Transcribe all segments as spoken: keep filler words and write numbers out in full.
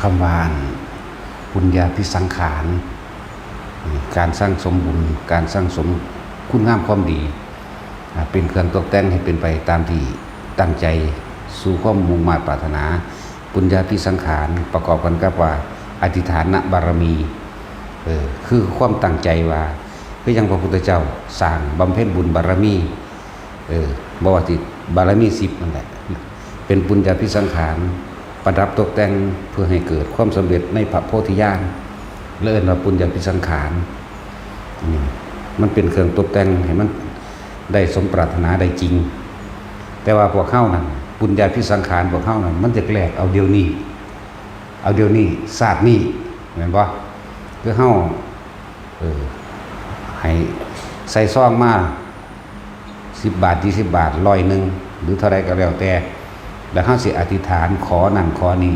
คำว่าอันปุญญาภิสังขาร การสั่งสมบุญ การสั่งสมคุณงามความดี อ่า เป็นเครื่องตกแต่งให้เป็นไปตามที่ตั้งใจสู่ความมุ่งมาดปรารถนา ปุญญาภิสังขาร ประกอบกันกับว่าอธิษฐานบารมี เออ คือความตั้งใจว่า คือยังพระพุทธเจ้าสร้างบำเพ็ญบุญบารมี เออ บ่ว่าสิบารมีสิบนั่นแหละ เป็นปุญญาภิสังขาร ประดับตกแต่งเพื่อให้เกิดความสำเร็จในพระโพธิญาณ และเอิ้นว่าปุญญาภิสังขาร อืม มันเป็นเครื่องตกแต่งให้มันได้สมปรารถนาได้จริง แต่ว่าพวกเฮานั่น ปุญญาภิสังขารพวกเฮานั่น มันจะแลกเอาเดี๋ยวนี้ เอาเดี๋ยวนี้ ชาตินี้ แม่นบ่ คือเฮา เออ ให้ใส่ซองมา สิบบาท ยี่สิบบาท ร้อยหนึ่ง หรือเท่าใดก็แล้วแต่ แล้วเฮาสิอธิษฐานขอนั่นขอนี่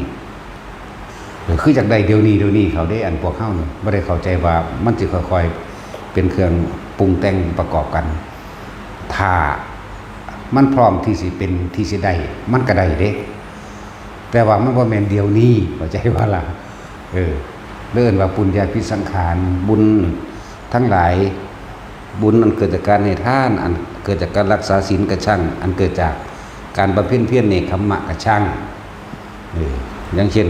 เออ คืออยากได้เดี๋ยวนี้ เดี๋ยวนี้เขาเด้ อันพวกเฮานี่บ่ได้เข้าใจว่ามันสิค่อยๆ เป็นเครื่องปรุงแต่งประกอบกัน ถ้ามันพร้อมที่สิเป็น ที่สิได้ มันก็ได้เด้ แต่ว่ามันบ่แม่นเดี๋ยวนี้ เข้าใจบ่ล่ะ เออ เอิ้นว่าปุญญาภิสังขาร บุญทั้งหลาย บุญอันเกิดจากการให้ทาน อันเกิดจากการรักษาศีลกะช่าง อันเกิดจากการบำเพ็ญเพียรเนกขัมมะกะช่าง เออ อย่างเช่น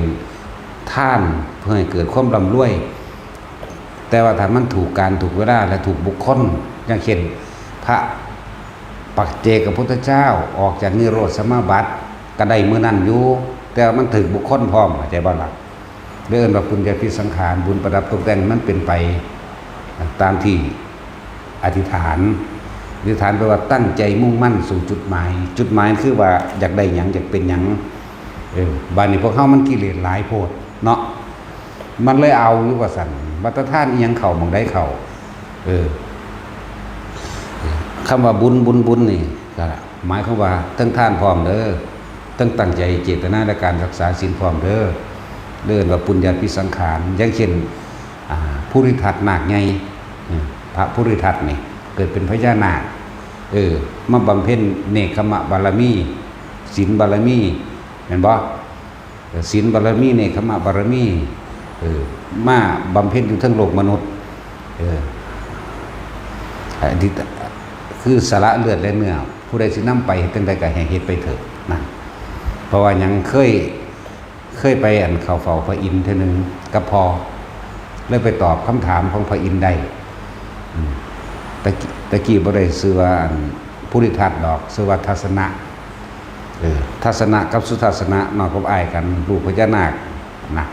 ทานเพื่อให้เกิดความร่ำรวย แต่ว่าถ้ามันถูกกาลถูกเวลาและถูกบุคคล อย่างเช่น พระปัจเจกพุทธเจ้าออกจากนิโรธสมาบัติก็ได้มื้อนั้นอยู่ แต่ว่ามันถูกบุคคลพร้อม เข้าใจบ่ล่ะ เรียกว่าปุญญาภิสังขาร บุญประดับตกแต่งมันเป็นไปตามที่อธิษฐาน อธิษฐานแปลว่าตั้งใจมุ่งมั่นสู่จุดหมาย จุดหมายคือว่าอยากได้หยัง อยากเป็นหยัง เออ บาดนี้พวกเฮามันกิเลสหลายโพดเนาะ มันเลยเอาอยู่ว่าซั่น ว่าแต่ทานอีหยังเข้าหม่องใดเข้า เออ คำว่าบุญ บุญ บุญนี่ก็หมายความว่าทั้งทานพร้อมเด้อ ทั้งตั้งใจเจตนาในการรักษาศีลพร้อมเด้อ เอิ้นว่าปุญญาภิสังขาร อย่างเช่น อ่า ภูริทัตนาคใหญ่ อืม พระภูริทัตนี่เกิดเป็นพญานาค เออ มาบำเพ็ญเนกขัมมะบารมี ศีลบารมี แม่นบ่ เออ ศีลบารมี เนกขัมมะบารมี เออ มาบำเพ็ญอยู่เทิงโลกมนุษย์ เออ อันที่ คือสละเลือดและเนื้อ ผู้ใดสินำไปจั่งใดก็ให้เฮ็ดไปเถิดนะ เพราะว่าหยัง เคย เคยไปอันเข้าเฝ้าพระอินทร์เทื่อหนึ่งกับพ่อ เลยไปตอบคำถามของพระอินทร์ได้ อืม ตะกี้ ตะกี้บ่ได้ชื่อว่าอันภูริทัตดอก ชื่อว่าทัสสนะ เออ ทัสสนะกับสุทัสสนะ น้องกับอ้ายกัน ลูกพญานาคนะ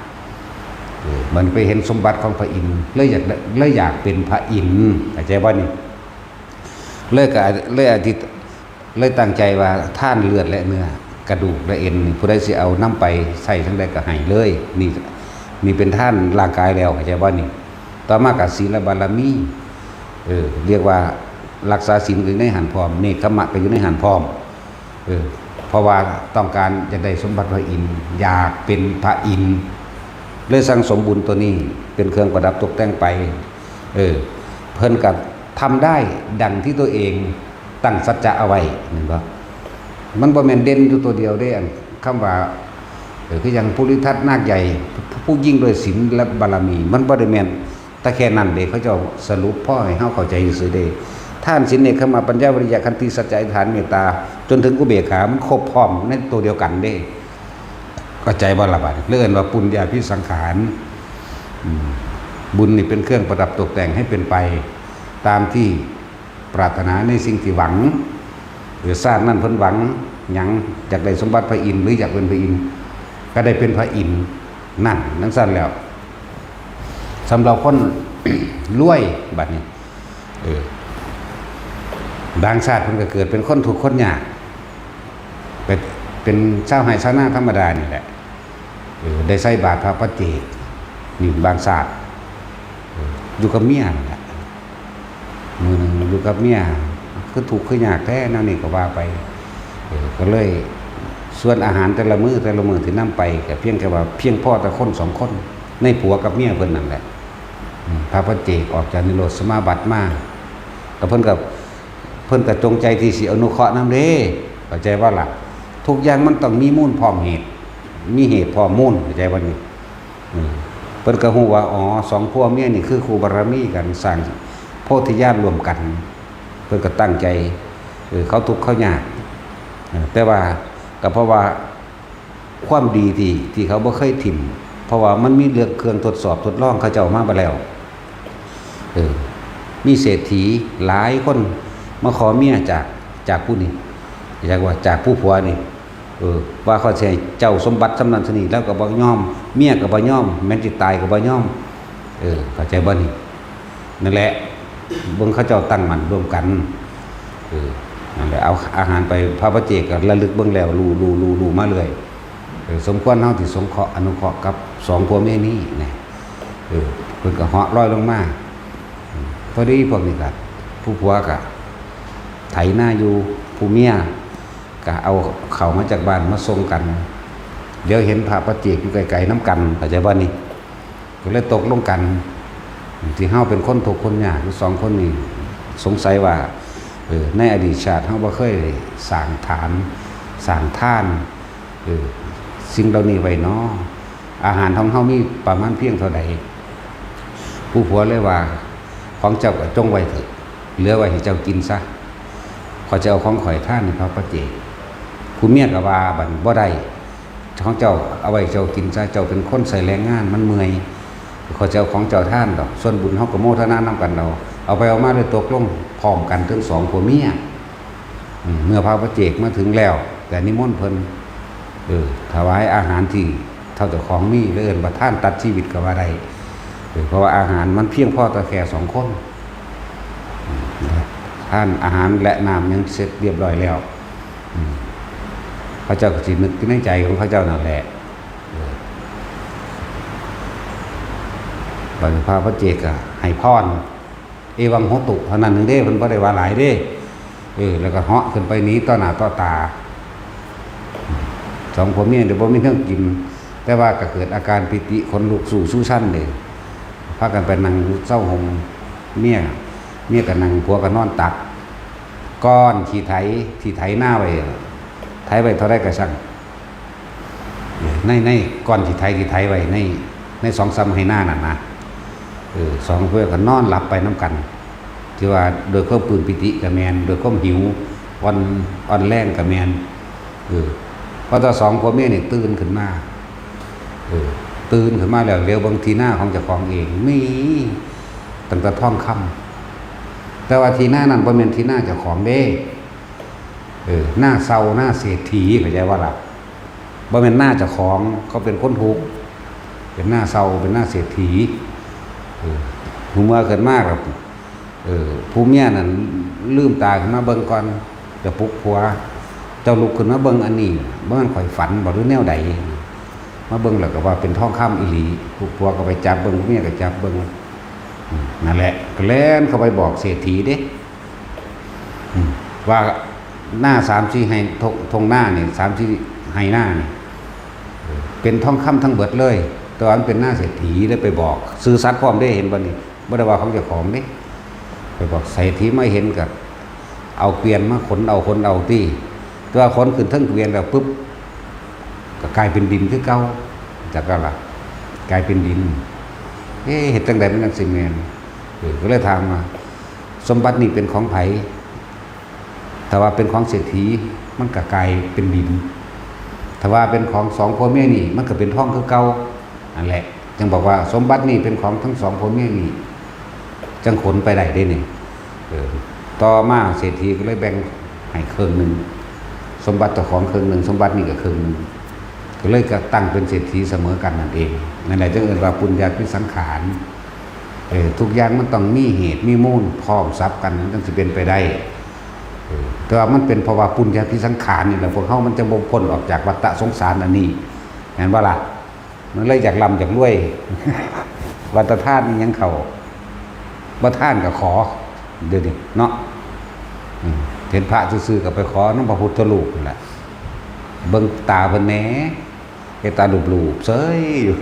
เออ มันไปเห็นสมบัติของพระอินทร์ เลยอยากได้ เลยอยากเป็นพระอินทร์ เข้าใจบ่นี่ เลยก็ เลยอธิษ เลยตั้งใจว่าทานเลือดและเนื้อ กระดูกและเอ็นนี่ ผู้ใดสิเอานำไปใช้จั่งใดก็ให้เลย นี่ นี่เป็นทานร่างกายแล้ว เข้าใจบ่นี่ ต่อมาก็ศีลบารมี เออ เรียกว่ารักษาศีลก็อยู่ในหั้นพร้อม เนกขัมมะก็อยู่ในหั้นพร้อม เออ เพราะว่าต้องการอยากได้สมบัติพระอินทร์ อยากเป็นพระอินทร์ เลยสั่งสมบุญตัวนี้เป็นเครื่องประดับตกแต่งไป เออ เพิ่นก็ทำได้ดังที่ตัวเองตั้งสัจจะเอาไว้ เห็นบ่ มันบ่แม่นเด่นอยู่ตัวเดียวเด้ อันคำว่า เออ คืออย่างภูริทัตนาคใหญ่ ผู้ยิ่งด้วยศีลและบารมี มันบ่ได้แม่นแต่แค่นั้นเด้ เขาเจ้าสรุปพอให้เฮาเข้าใจซื่อๆเด้ ทานศีลเนกขัมมะปัญญาวิริยะขันติสัจจะอธิษฐานเมตตา จนถึงอุเบกขา มันครบพร้อมในตัวเดียวกันเด้ เข้าใจบ่ล่ะบัดนี้ เอิ้นว่าปุญญาภิสังขาร อืม บุญนี่เป็นเครื่องประดับตกแต่งให้เป็นไปตามที่ปรารถนาในสิ่งที่หวัง หรือชาตินั้นเพิ่นหวังหยัง อยากได้สมบัติพระอินทร์ หรืออยากเป็นพระอินทร์ ก็ได้เป็นพระอินทร์ นั่น จั่งซั้นแล้ว สำหรับคน รวยบัดนี้ เออ บางชาติเพิ่นก็เกิดเป็นคนทุกข์คนยาก เป็น เป็นชาวไร่ชาวนาธรรมดานี่แหละ เออ ได้ใส่บาตรพระปัจเจก นี่บางชาติ เออ อยู่กับเมียนั่นแหละ มื้อหนึ่งอยู่กับเมีย คือทุกข์คือยากแท้แนวนี้ก็ว่าไป เออ ก็เลยส่วนอาหารแต่ละมื้อแต่ละมื้อที่นำไปก็เพียงแค่ว่าเพียงพอแต่คนสองคน ในผัวกับเมียเพิ่นนั่นแหละ อืม พระปัจเจกออกจากนิโรธสมาบัติมา แล้วเพิ่นก็ เพิ่นก็จงใจที่สิอนุเคราะห์นำเด้ เข้าใจบ่ล่ะ ทุกอย่างมันต้องมีมูลพร้อมเหตุ มีเหตุพร้อมมูล เข้าใจบ่นี่ เออ เพิ่นก็ฮู้ว่า อ๋อ สองผัวเมียนี่คือคู่บารมีกัน สร้างโพธิญาณร่วมกัน เพิ่นก็ตั้งใจ เออ เขาทุกข์เขายาก เออ แต่ว่าก็เพราะว่าความดีที่ ที่เขาบ่เคยถิ่ม เพราะว่ามันมีเรื่องเครื่องทดสอบทดลองเขาเจ้ามาบ่แล้ว เออ มีเศรษฐีหลายคนมาขอเมียจาก จากผู้นี้ อยากว่าจากผู้ผัวนี่ เออ ว่าข้อยสิให้เจ้าสมบัติส่ำนั้นส่ำนี้ แล้วก็บ่ยอม เมียก็บ่ยอม แม้นสิตายก็บ่ยอม เออ เข้าใจบ่นี่ นั่นแหละ เบิ่งเขาเจ้าตั้งมั่นร่วมกัน เออ นั่นแหละ เอาอาหารไป พระปัจเจกก็ระลึกเบิ่งแล้ว รู้ รู้ รู้ รู้มาเรื่อย เออ สมควรเฮาที่สงเคราะห์อนุเคราะห์กับสองผัวเมียนี้นะ เออ เพิ่นก็เหาะลอยลงมา เออ พอดีพวกนี้ก็ ผู้ผัวก็ไถนาอยู่ ผู้เมียก็เอาเข้ามาจากบ้านมาส่งกัน เดี๋ยวเห็นพระปัจเจกอยู่ไกลๆนำกัน เข้าใจบ่นี่ ก็เลยตกลงกัน ที่เฮาเป็นคนทุกข์คนยากอยู่สองคนนี่ สงสัยว่า เออ ในอดีตชาติเฮาบ่เคยสร้างฐาน สร้างทาน เออ สิ่งเหล่านี้ไว้น้อ อาหารของเฮามีประมาณเพียงเท่าใด ผู้ผัวเลยว่า ของเจ้าก็จงไว้เถอะ เหลือไว้ให้เจ้ากินซะ ข้อยจะเอาของข้อยทานให้พระปัจเจก ผู้เมียก็ว่า บัดบ่ได้ ของเจ้าเอาไว้เจ้ากินซะ เจ้าเป็นคนใช้แรงงานมันเมื่อย ข้อยจะเอาของเจ้าทานดอก ส่วนบุญเฮาก็โมทนานำกันเอา เอาไปเอามาเลยตกลงพร้อมกันทั้งสองผัวเมีย อืม เมื่อพระปัจเจกมาถึงแล้ว ก็นิมนต์เพิ่น เออ ถวายอาหารที่เท่าเจ้าของมี หรือเอิ้นว่าทานตัดชีวิตก็ว่าได้ เออ เพราะว่าอาหารมันเพียงพอต่อแค่สองคน อืม ทานอาหารและน้ำหยังเสร็จเรียบร้อยแล้ว อืม เขาเจ้าก็สินึกอยู่ในใจของเขาเจ้านั่นแหละ เออ บัดนี้พระปัจเจกก็ให้พร เอวังโหตุ เท่านั้นหนึ่งเด้ เพิ่นบ่ได้ว่าหลายเด้ เออ แล้วก็เหาะขึ้นไปหนีต่อหน้าต่อตา สองผัวเมียเดี๋ยวบ่มีเรื่องกิน แต่ว่าก็เกิดอาการปีติขนลุกสู้สู้ชั้นเลย พากันไปนั่งเซาห่ม เมีย เมียก็นั่ง ผัวก็นอนตัก ก้อนขี้ไถ ที่ไถนาไว้ ไถไว้เท่าใดก็ช่าง ใน ในก้อนที่ไถ ที่ไถไว้ใน ในสองสามไฮ่นานั่นนะ เออ สองผัวก็นอนหลับไปนำกัน ที่ว่าโดยความปลื้มปีติก็แม่น โดยความหิว อ่อน อ่อนแรงก็แม่น เออ พอตาสองผัวเมียนี่ตื่นขึ้นมา เออ ตื่นขึ้นมาแล้วเหลียวเบิ่งที่นาของเจ้าของเอง มีตั้งแต่ทองคำ แต่ว่าที่นานั้นบ่แม่นที่นาเจ้าของเด้ เออ นาเช่า นาเศรษฐี เข้าใจบ่ล่ะ บ่แม่นนาเจ้าของ เขาเป็นคนทุกข์ เป็นนาเช่า เป็นนาเศรษฐี เออ ผู้เมื่อขึ้นมาแล้ว เออ ผู้เมียนั่นลืมตาขึ้นมาเบิ่งก่อน จะปลุกผัว เจ้าลุกขึ้นมาเบิ่งอันนี้ บ่แม่นข้อยฝันบ่ หรือแนวใด มาเบิ่งแล้วก็ว่าเป็นทองคำอีหลี ผู้ผัวก็ไปจับเบิ่ง ผู้เมียก็จับเบิ่ง อืม นั่นแหละ ก็แล่นเข้าไปบอกเศรษฐีเด้ อืม ว่านาสามสี่ไฮ่ ท่ง ท่งนานี่ สามสี่ไฮ่นานี่ เออ เป็นทองคำทั้งเบิดเลย แต่ว่ามันเป็นนาเศรษฐี เลยไปบอก ซื่อสัตย์พร้อมเด้ เห็นบ่นี่ บ่ได้ว่าของเจ้าของเด้ ไปบอกเศรษฐีมาเห็นก็เอาเกวียนมาขนเอา ขนเอาติ แต่ว่าขนขึ้นเทิงเกวียนแล้วปุ๊บ ก็กลายเป็นดินคือเก่า จักก็ล่ะ กลายเป็นดิน เอ๊ะ เฮ็ดจั่งใดมันจั่งสิแม่น เออ ก็เลยถามว่า สมบัตินี่เป็นของไผ ถ้าว่าเป็นของเศรษฐี มันก็กลายเป็นดิน ถ้าว่าเป็นของสองผัวเมียนี่ มันก็เป็นทองคือเก่า นั่นแหละ จั่งบอกว่าสมบัตินี่เป็นของทั้งสองผัวเมียนี่ จั่งขนไปได้เด้นี่ เออ ต่อมาเศรษฐีก็เลยแบ่งให้ครึ่งหนึ่ง สมบัติเจ้าของครึ่งหนึ่ง สมบัตินี่ก็ครึ่งหนึ่ง ก็เลยก็ตั้งเป็นเศรษฐีเสมอกันนั่นเอง นั่นแหละจั่งเอิ้นว่าปุญญาภิสังขาร เออ ทุกอย่างมันต้องมีเหตุมีมูลพร้อมสับกัน มันจั่งสิเป็นไปได้ เออ แต่ว่ามันเป็นเพราะว่าปุญญาภิสังขารนี่แหละ พวกเฮามันจะบ่พ้นออกจากวัฏสงสารอันนี้ แม่นบ่ล่ะ? มันเลยอยากร่ำอยากรวย ว่าแต่ทานอิหยังเข้า บ่ทานก็ขอ เดี๋ยวนี้เนาะ อืม เห็นพระซื่อๆก็ไปขอนำพระพุทธรูปนั่นแหละ เบิ่งตาเพิ่นแหน่ เฮ็ดตาหลูบๆเซยอยู่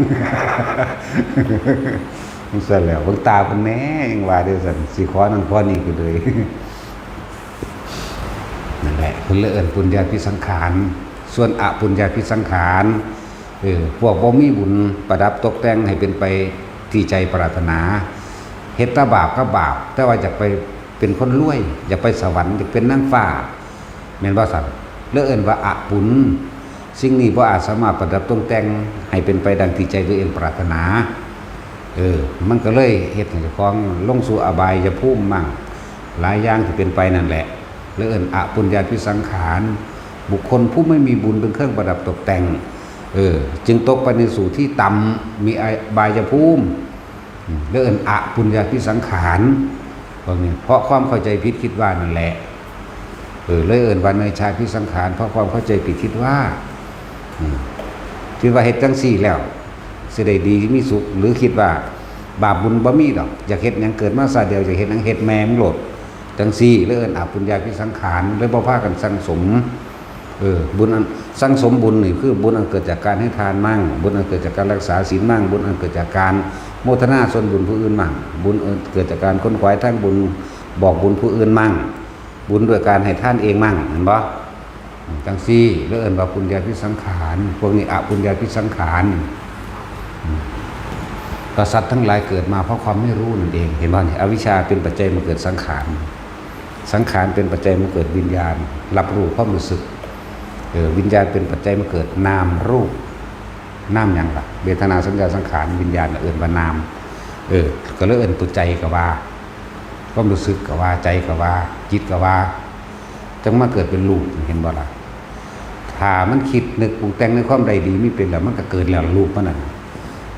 จั่งซั่นแหล้ว เบิ่งตาเพิ่นแหน่ ยังว่าจั่งซั่น สิขอนั่นขอนี่ก็เลย นั่นแหละ เพิ่นเลยเอิ้นปุญญาภิสังขาร ส่วนอปุญญาภิสังขาร เออ พวกบ่มีบุญประดับตกแต่งให้เป็นไปที่ใจปรารถนา เฮ็ดแต่บาปกับบาป แต่ว่าอยากไปเป็นคนรวย อยากไปสวรรค์ อยากเป็นนางฟ้า แม่นบ่ซั่น เลยเอิ้นว่าอปุญ สิ่งนี้บ่อาจสามารถประดับตกแต่งให้เป็นไปดังที่ใจตัวเองปรารถนา เออ มันก็เลยเฮ็ดให้เจ้าของลงสู่อบายภูมิมั่ง หลายอย่างที่เป็นไปนั่นแหละ เลยเอิ้นอปุญญาภิสังขาร บุคคลผู้ไม่มีบุญเป็นเครื่องประดับตกแต่ง เออ จึงตกไปในสู่ที่ต่ำ มีอบายภูมิ อืม เลยเอิ้นอปุญญาภิสังขาร พวกนี้ เพราะความเข้าใจผิดคิดว่านั่นแหละ เออ เลยเอิ้นว่าเนยชาภิสังขาร เพราะความเข้าใจผิดคิดว่า อืม คิดว่าเฮ็ดจั่งซี้แล้ว สิได้ดีมีสุข หรือคิดว่าบาปบุญบ่มีดอก อยากเฮ็ดหยังเกิดมาชาติเดียว อยากเฮ็ดหยังเฮ็ดแม่มึงโลด จั่งซี้ เลยเอิ้นอปุญญาภิสังขาร เลยบ่พากันสั่งสม เออ บุญอัน สั่งสมบุญนี่คือบุญอันเกิดจากการให้ทานมั่ง บุญอันเกิดจากการรักษาศีลมั่ง บุญอันเกิดจากการโมทนาส่วนบุญผู้อื่นมั่ง บุญอันเกิดจากการขวนขวายทางบุญ บอกบุญผู้อื่นมั่ง บุญด้วยการให้ทานเองมั่ง เห็นบ่ จั่งซี้ เลยเอิ้นว่าปุญญาภิสังขาร พวกนี้อปุญญาภิสังขาร อืม กษัตริย์ทั้งหลายเกิดมาเพราะความไม่รู้นั่นเอง เห็นบ่นี่ อวิชชาเป็นปัจจัยมาเกิดสังขาร สังขารเป็นปัจจัยมาเกิดวิญญาณ รับรู้ความรู้สึก เออ วิญญาณเป็นปัจจัยมาเกิดนามรูป นามหยังล่ะ เวทนาสัญญาสังขารวิญญาณน่ะเอิ้นว่านาม เออ ก็เลยเอิ้นตัวใจก็ว่า ความรู้สึกก็ว่า ใจก็ว่า จิตก็ว่า จั่งมาเกิดเป็นรูป เห็นบ่ล่ะ ถ้ามันคิดนึกปรุงแต่งในความใดดีมีเป็นแล้ว มันก็เกิดแล้วรูปมันนั่น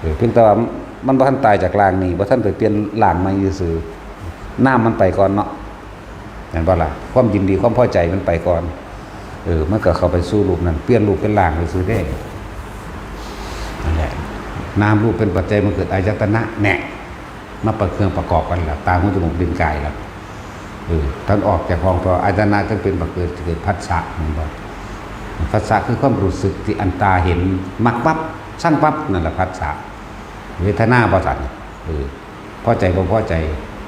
เออ เพียงแต่ว่ามันบ่ทันตายจากร่างนี้ บ่ทันไปเปลี่ยนร่างใหม่ซื่อๆ นามมันไปก่อนเนาะ เห็นบ่ล่ะ ความยินดีความพอใจมันไปก่อน เออ มันก็เข้าไปสู่รูปนั่น เปลี่ยนรูปเป็นร่างซื่อๆเด้ นั่นแหละ นามรูปเป็นปัจจัยมาเกิดอายตนะ แน่ มาประเครื่องประกอบกันล่ะ ตา หู จมูก ลิ้น กายล่ะ เออ ท่านออกจากห้อง เพราะอายตนะจั่งเป็นประเกิด เกิดผัสสะ เห็นบ่ ผัสสะคือความรู้สึกที่อันตาเห็น มักปั๊บ ชังปั๊บ นั่นแหละผัสสะ เวทนาบ่ซั่น เออ พอใจบ่พอใจ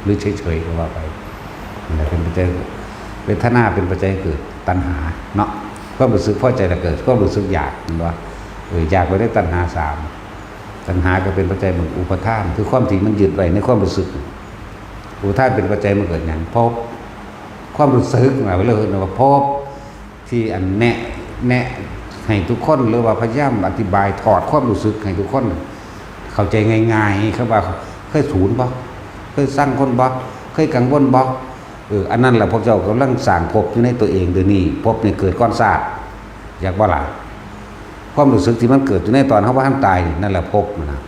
หรือเฉยๆก็ว่าไป นั่นแหละเป็นปัจจัย เวทนาเป็นปัจจัยเกิดตัณหาเนาะ ความรู้สึกพอใจแล้วเกิดความรู้สึกอยาก เห็นบ่ เออ อยากไปได้ตัณหาสาม ตัณหาก็เป็นปัจจัยมันอุปาทาน คือความที่มันยึดไว้ในความรู้สึก อุปาทานเป็นปัจจัยมันเกิดหยัง ภพ ความรู้สึกนะ เรียกว่าภพ ที่อันแนะ แนะให้ทุกคน หรือว่าพยายามอธิบายถอดความรู้สึกให้ทุกคนเข้าใจง่ายๆ คือว่าเคยสูนบ่ เคยซังคนบ่ เคยกังวลบ่ เออ อันนั้นแหละพวกเจ้ากำลังสร้างภพอยู่ในตัวเองเดี๋ยวนี้ ภพนี่เกิดก่อนชาติ อยากบ่ล่ะ ความรู้สึกที่มันเกิดอยู่ในตอนเฮาบ่ทันตายนี่ นั่นแหละภพนะ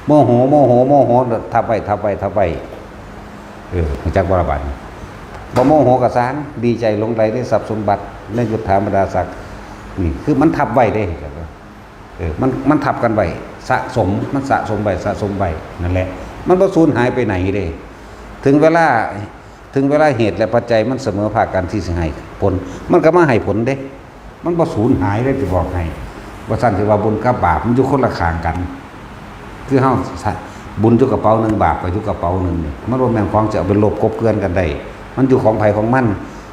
โมโห โมโห โมโห ทับไว้ ทับไว้ ทับไว้ เออ รู้จักบ่ล่ะบัดนี้ บ่โมโหก็ซ่าง ดีใจหลงใหลในทรัพย์สมบัติ ในยศถาบรรดาศักดิ์ นี่คือมันทับไว้เด้ เออ มัน มันทับกันไว้ สะสม มันสะสมไว้ สะสมไว้ นั่นแหละ มันบ่สูญหายไปไหนเด้ ถึงเวลา ถึงเวลาเหตุและปัจจัยมันเสมอภาคกันที่สิให้ผล มันก็มาให้ผลเด้ มันบ่สูญหายเลย สิบอกให้ บ่ซั่นสิว่าบุญกับบาปมันอยู่คนละข้างกัน คือเฮา บุญอยู่กระเป๋าหนึ่ง บาปก็อยู่กระเป๋าหนึ่งนี่ มันบ่แม่นของจะเอาไปลบกลบเกลื่อนกันได้ มันอยู่ของไผของมัน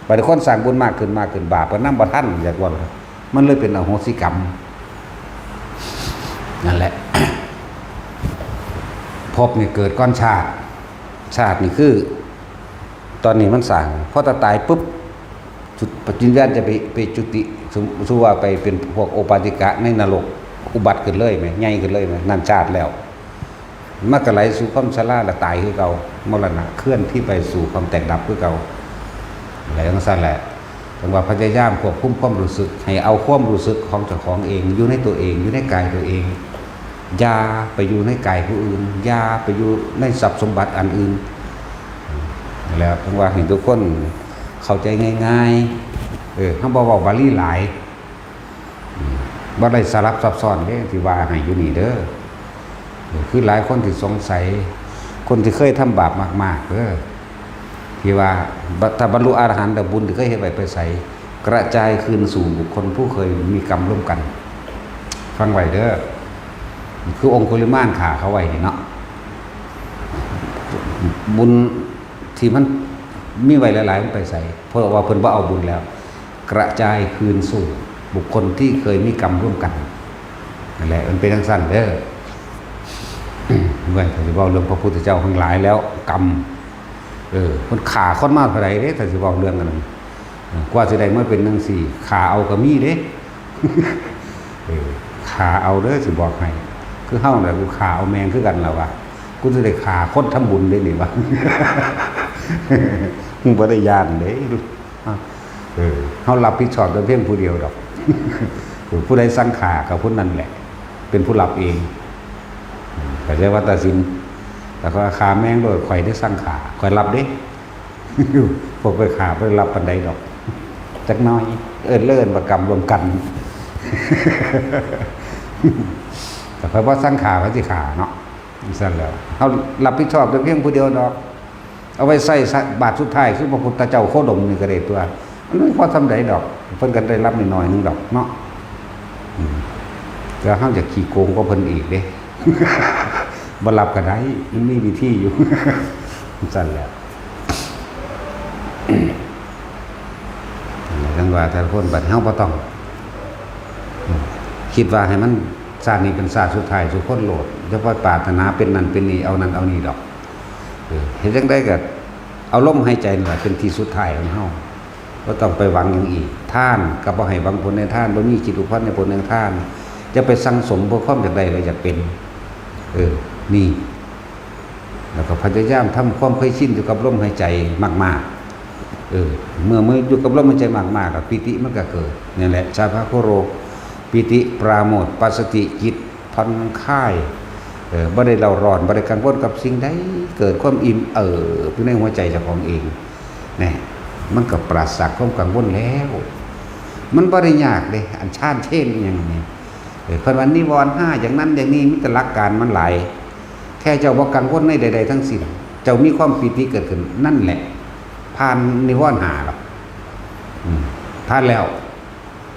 บัดนี้คนสร้างบุญมากขึ้นมากขึ้น บาปก็นำบ่ทัน อยากว่า มันเลยเป็นอโหสิกรรม นั่นแหละ ภพนี่เกิดก่อนชาติ ชาตินี่คือ ตอนนี้มันสร้าง พอตาตายปุ๊บ จุด ปัจจุบันจะไป ไปจุติ สม สมมุติว่าไปเป็นพวกโอปปาติกะในนรก อุบัติขึ้นเลยไหม ใหญ่ขึ้นเลยไหม นั่นชาติแล้ว มันก็ไหลสู่ความชราและตายคือเก่า มรณะเคลื่อนที่ไปสู่ความแตกดับคือเก่า ไหลจั่งซั่นแหละ จั่งว่าพยายามควบคุมความรู้สึก ให้เอาความรู้สึกของเจ้าของเอง อยู่ในตัวเอง อยู่ในกายตัวเอง อย่าไปอยู่ในกายผู้อื่น อย่าไปอยู่ในทรัพย์สมบัติอันอื่น แล้วจั่งว่าให้ทุกคนเข้าใจง่ายๆ เออ เฮาบ่เว้าบาลีหลาย อืม บ่ได้สลับซับซ้อนเด้ ที่ว่าให้อยู่นี่เด้อ เออ คือหลายคนที่สงสัย คนที่เคยทำบาปมากๆ เด้อ ที่ว่า บ- ถ้าบรรลุอรหันต์แล้ว บุญที่เคยเฮ็ดไว้ไปไส กระจายคืนสู่บุคคลผู้เคยมีกรรมร่วมกัน ฟังไว้เด้อ คือองคุลิมานฆ่าเขาไว้นี่เนาะ บุญที่มันมีไว้หลายๆ มันไปไส เพราะว่าเพิ่นบ่เอาบุญแล้ว กระจายคืนสู่บุคคลที่เคยมีกรรมร่วมกัน นั่นแหละ มันเป็นจั่งซั่นเด้อ เมื่อถ้าสิเว้าเรื่องพระพุทธเจ้าทั้งหลายแล้ว กรรม เออ มันฆ่าคนมาเท่าใดเด้ ถ้าสิเว้าเรื่องอันนั้น เออ กว่าสิได้มาเป็นจั่งซี้ ฆ่าเอาก็มีเด้ เออ ฆ่าเอาเด้อ สิบอกให้ คือเฮาน่ะ กูฆ่าเอาแม่งคือกันล่ะวะ กูสิได้ฆ่าคนทำบุญเด้นี่วะ มึงบ่ได้ย้านเด้ เออ เฮารับผิดชอบแต่เพียงผู้เดียวดอก ผู้ใดสั่งฆ่าก็ผู้นั้นแหละ เป็นผู้รับเอง เข้าใจว่าตัดสิน แต่ก็ฆ่าแม่งโลด ข่อยได้สั่งฆ่า ข่อยรับเด้ พวกไปฆ่าบ่ได้รับปานใดดอก จักหน่อย เอิ้น เอิ้นว่ากรรมร่วมกัน แต่ข่อยบ่สั่งฆ่า ข่อยสิฆ่าเนาะ ซั่นแหล้ว เฮารับผิดชอบแต่เพียงผู้เดียวดอก เอาไว้ใส่บาตรสุดท้าย คือพระพุทธเจ้าโคดมนี่ก็ได้ตัว มันบ่พอส่ำใดดอก เพิ่นก็ได้รับน้อยๆหนึ่งดอกเนาะ อืม แต่เฮาอยากขี้โกงกว่าเพิ่นอีกเด้ บ่รับก็ได้ มันมีวิธีอยู่ ซั่นแหละ จั่งว่าแต่ละคน บัดเฮาบ่ต้อง อืม คิดว่าให้มัน ชาตินี้เป็นชาติสุดท้ายสู่คนโลด อย่าไปปรารถนาเป็นนั่นเป็นนี่ เอานั่นเอานี่ดอก เออ เฮ็ดจั่งใดก็เอาลมหายใจนี่ล่ะเป็นที่สุดท้ายของเฮา บ่ต้องไปหวังหยังอีก ทานก็บ่ให้หวังผลในทาน บ่มีจิตผูกพันในผลในทาน อย่าไปสั่งสมเพื่อความอยากได้และอยากเป็น เออ นี่ แล้วก็พยายามทำความเคยชินอยู่กับลมหายใจมากๆ เออ เมื่อ เมื่ออยู่กับลมหายใจมากๆ อะ ปีติมันก็เกิด นี่แหละ ชาพะคุโร ปีติ ปราโมทย์ ปัสสติ จิตผ่อนคลาย เออ บ่ได้เร่าร้อน บ่ได้กังวลกับสิ่งใด เกิดความอิ่มเอิบอยู่ในหัวใจเจ้าของเอง แน่ มันก็ปราศจากความกังวลแล้ว มันบ่ได้ยากเด้ อันฌานเชนอิหยังนี่ เออ เพิ่นว่านิวรณ์ห้าอย่างนั้นอย่างนี้ มีแต่หลักการมันหลาย แค่เจ้าบ่กังวลในใดๆทั้งสิ้น เจ้ามีความปีติเกิดขึ้น นั่นแหละ ผ่านนิวรณ์ห้าแล้ว อืม ผ่านแล้ว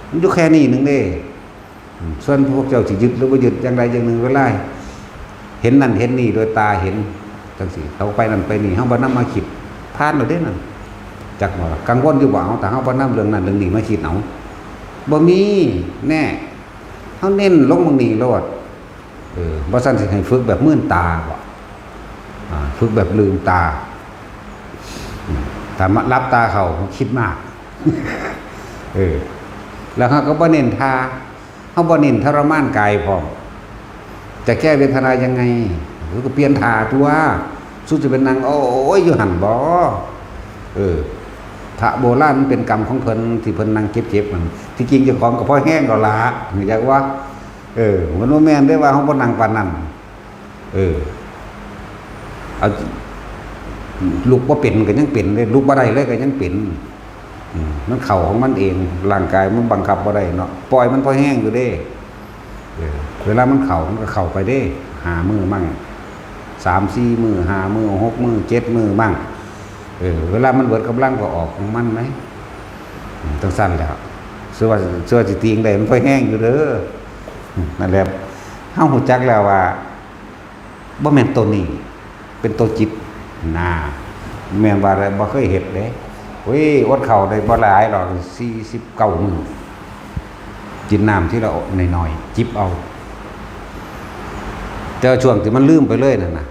มันอยู่แค่นี้หนึ่งเด้ อืม ส่วนพวกเจ้าสิยึดหรือบ่ยึดอย่างใดอย่างหนึ่ง เวลาเห็นนั่นเห็นนี่โดยตาเห็นจังซี้ เขาไปนั่นไปนี่ เฮาบ่นำมาคิด ผ่านแล้วเด้นั่น จักว่ากังวลอยู่บ่ เอา แต่เฮาบ่นำเรื่องนั้นเรื่องนี้มาคิดเอา บ่มี แน่ เฮาเน้นลงหม่องนี้โลด เออ บ่ซั้นสิให้ฝึกแบบมืนตาบ่ อ่า ฝึกแบบลืมตา อืม ถ้ามาหลับตาเข้า คิดมาก เออ แล้วเฮาก็บ่เน้นท่า เฮาบ่เน้นทรมานกายพร้อม จะแก้เวทนายังไง ก็เปลี่ยนท่าตัว สุดจะเป็นนั่ง โอ้ย อยู่หั่นบ่ เออ พระโบราณมันเป็นกรรมของเพิ่นที่เพิ่นนั่งเจ็บๆนั่น ที่จริงเจ้าของก็พอแฮงแล้วล่ะ รู้จักบ่ เออ มันบ่แม่นเด้ว่าเฮาบ่นั่งปานนั้น เออ เอา ลุกบ่เป็นก็ยังเป็นเด้ ลุกบ่ได้เลยก็ยังเป็น อืม มันเข้าของมันเอง ร่างกายมันบังคับบ่ได้เนาะ ปล่อยมันพอแฮงอยู่เด้ เออ เวลามันเข้ามันก็เข้าไปเด้ ห้ามื้อมั่ง สามสี่มื้อ ห้ามื้อ หกมื้อ เจ็ดมื้อมั่ง เออ เวลามันเบิดกำลังก็ออกของมันไหม อืม จั่งซั้นแหล้ว เชื่อว่า เชื่อว่าสิตีงได้ มันพอแฮงอยู่เด้อ อืม นั่นแหละ เฮารู้จักแล้วว่า บ่แม่นตัวนี้ เป็นตัวจิต น่า แม่นว่าบ่เคยเฮ็ดเด้ โอ้ย อดข้าวได้บ่หลายดอก สี่สิบเก้ามื้อ กินน้ำทีละน้อยๆ จิบเอา แต่ว่าช่วงที่มันลืมไปเลยนั่นน่ะ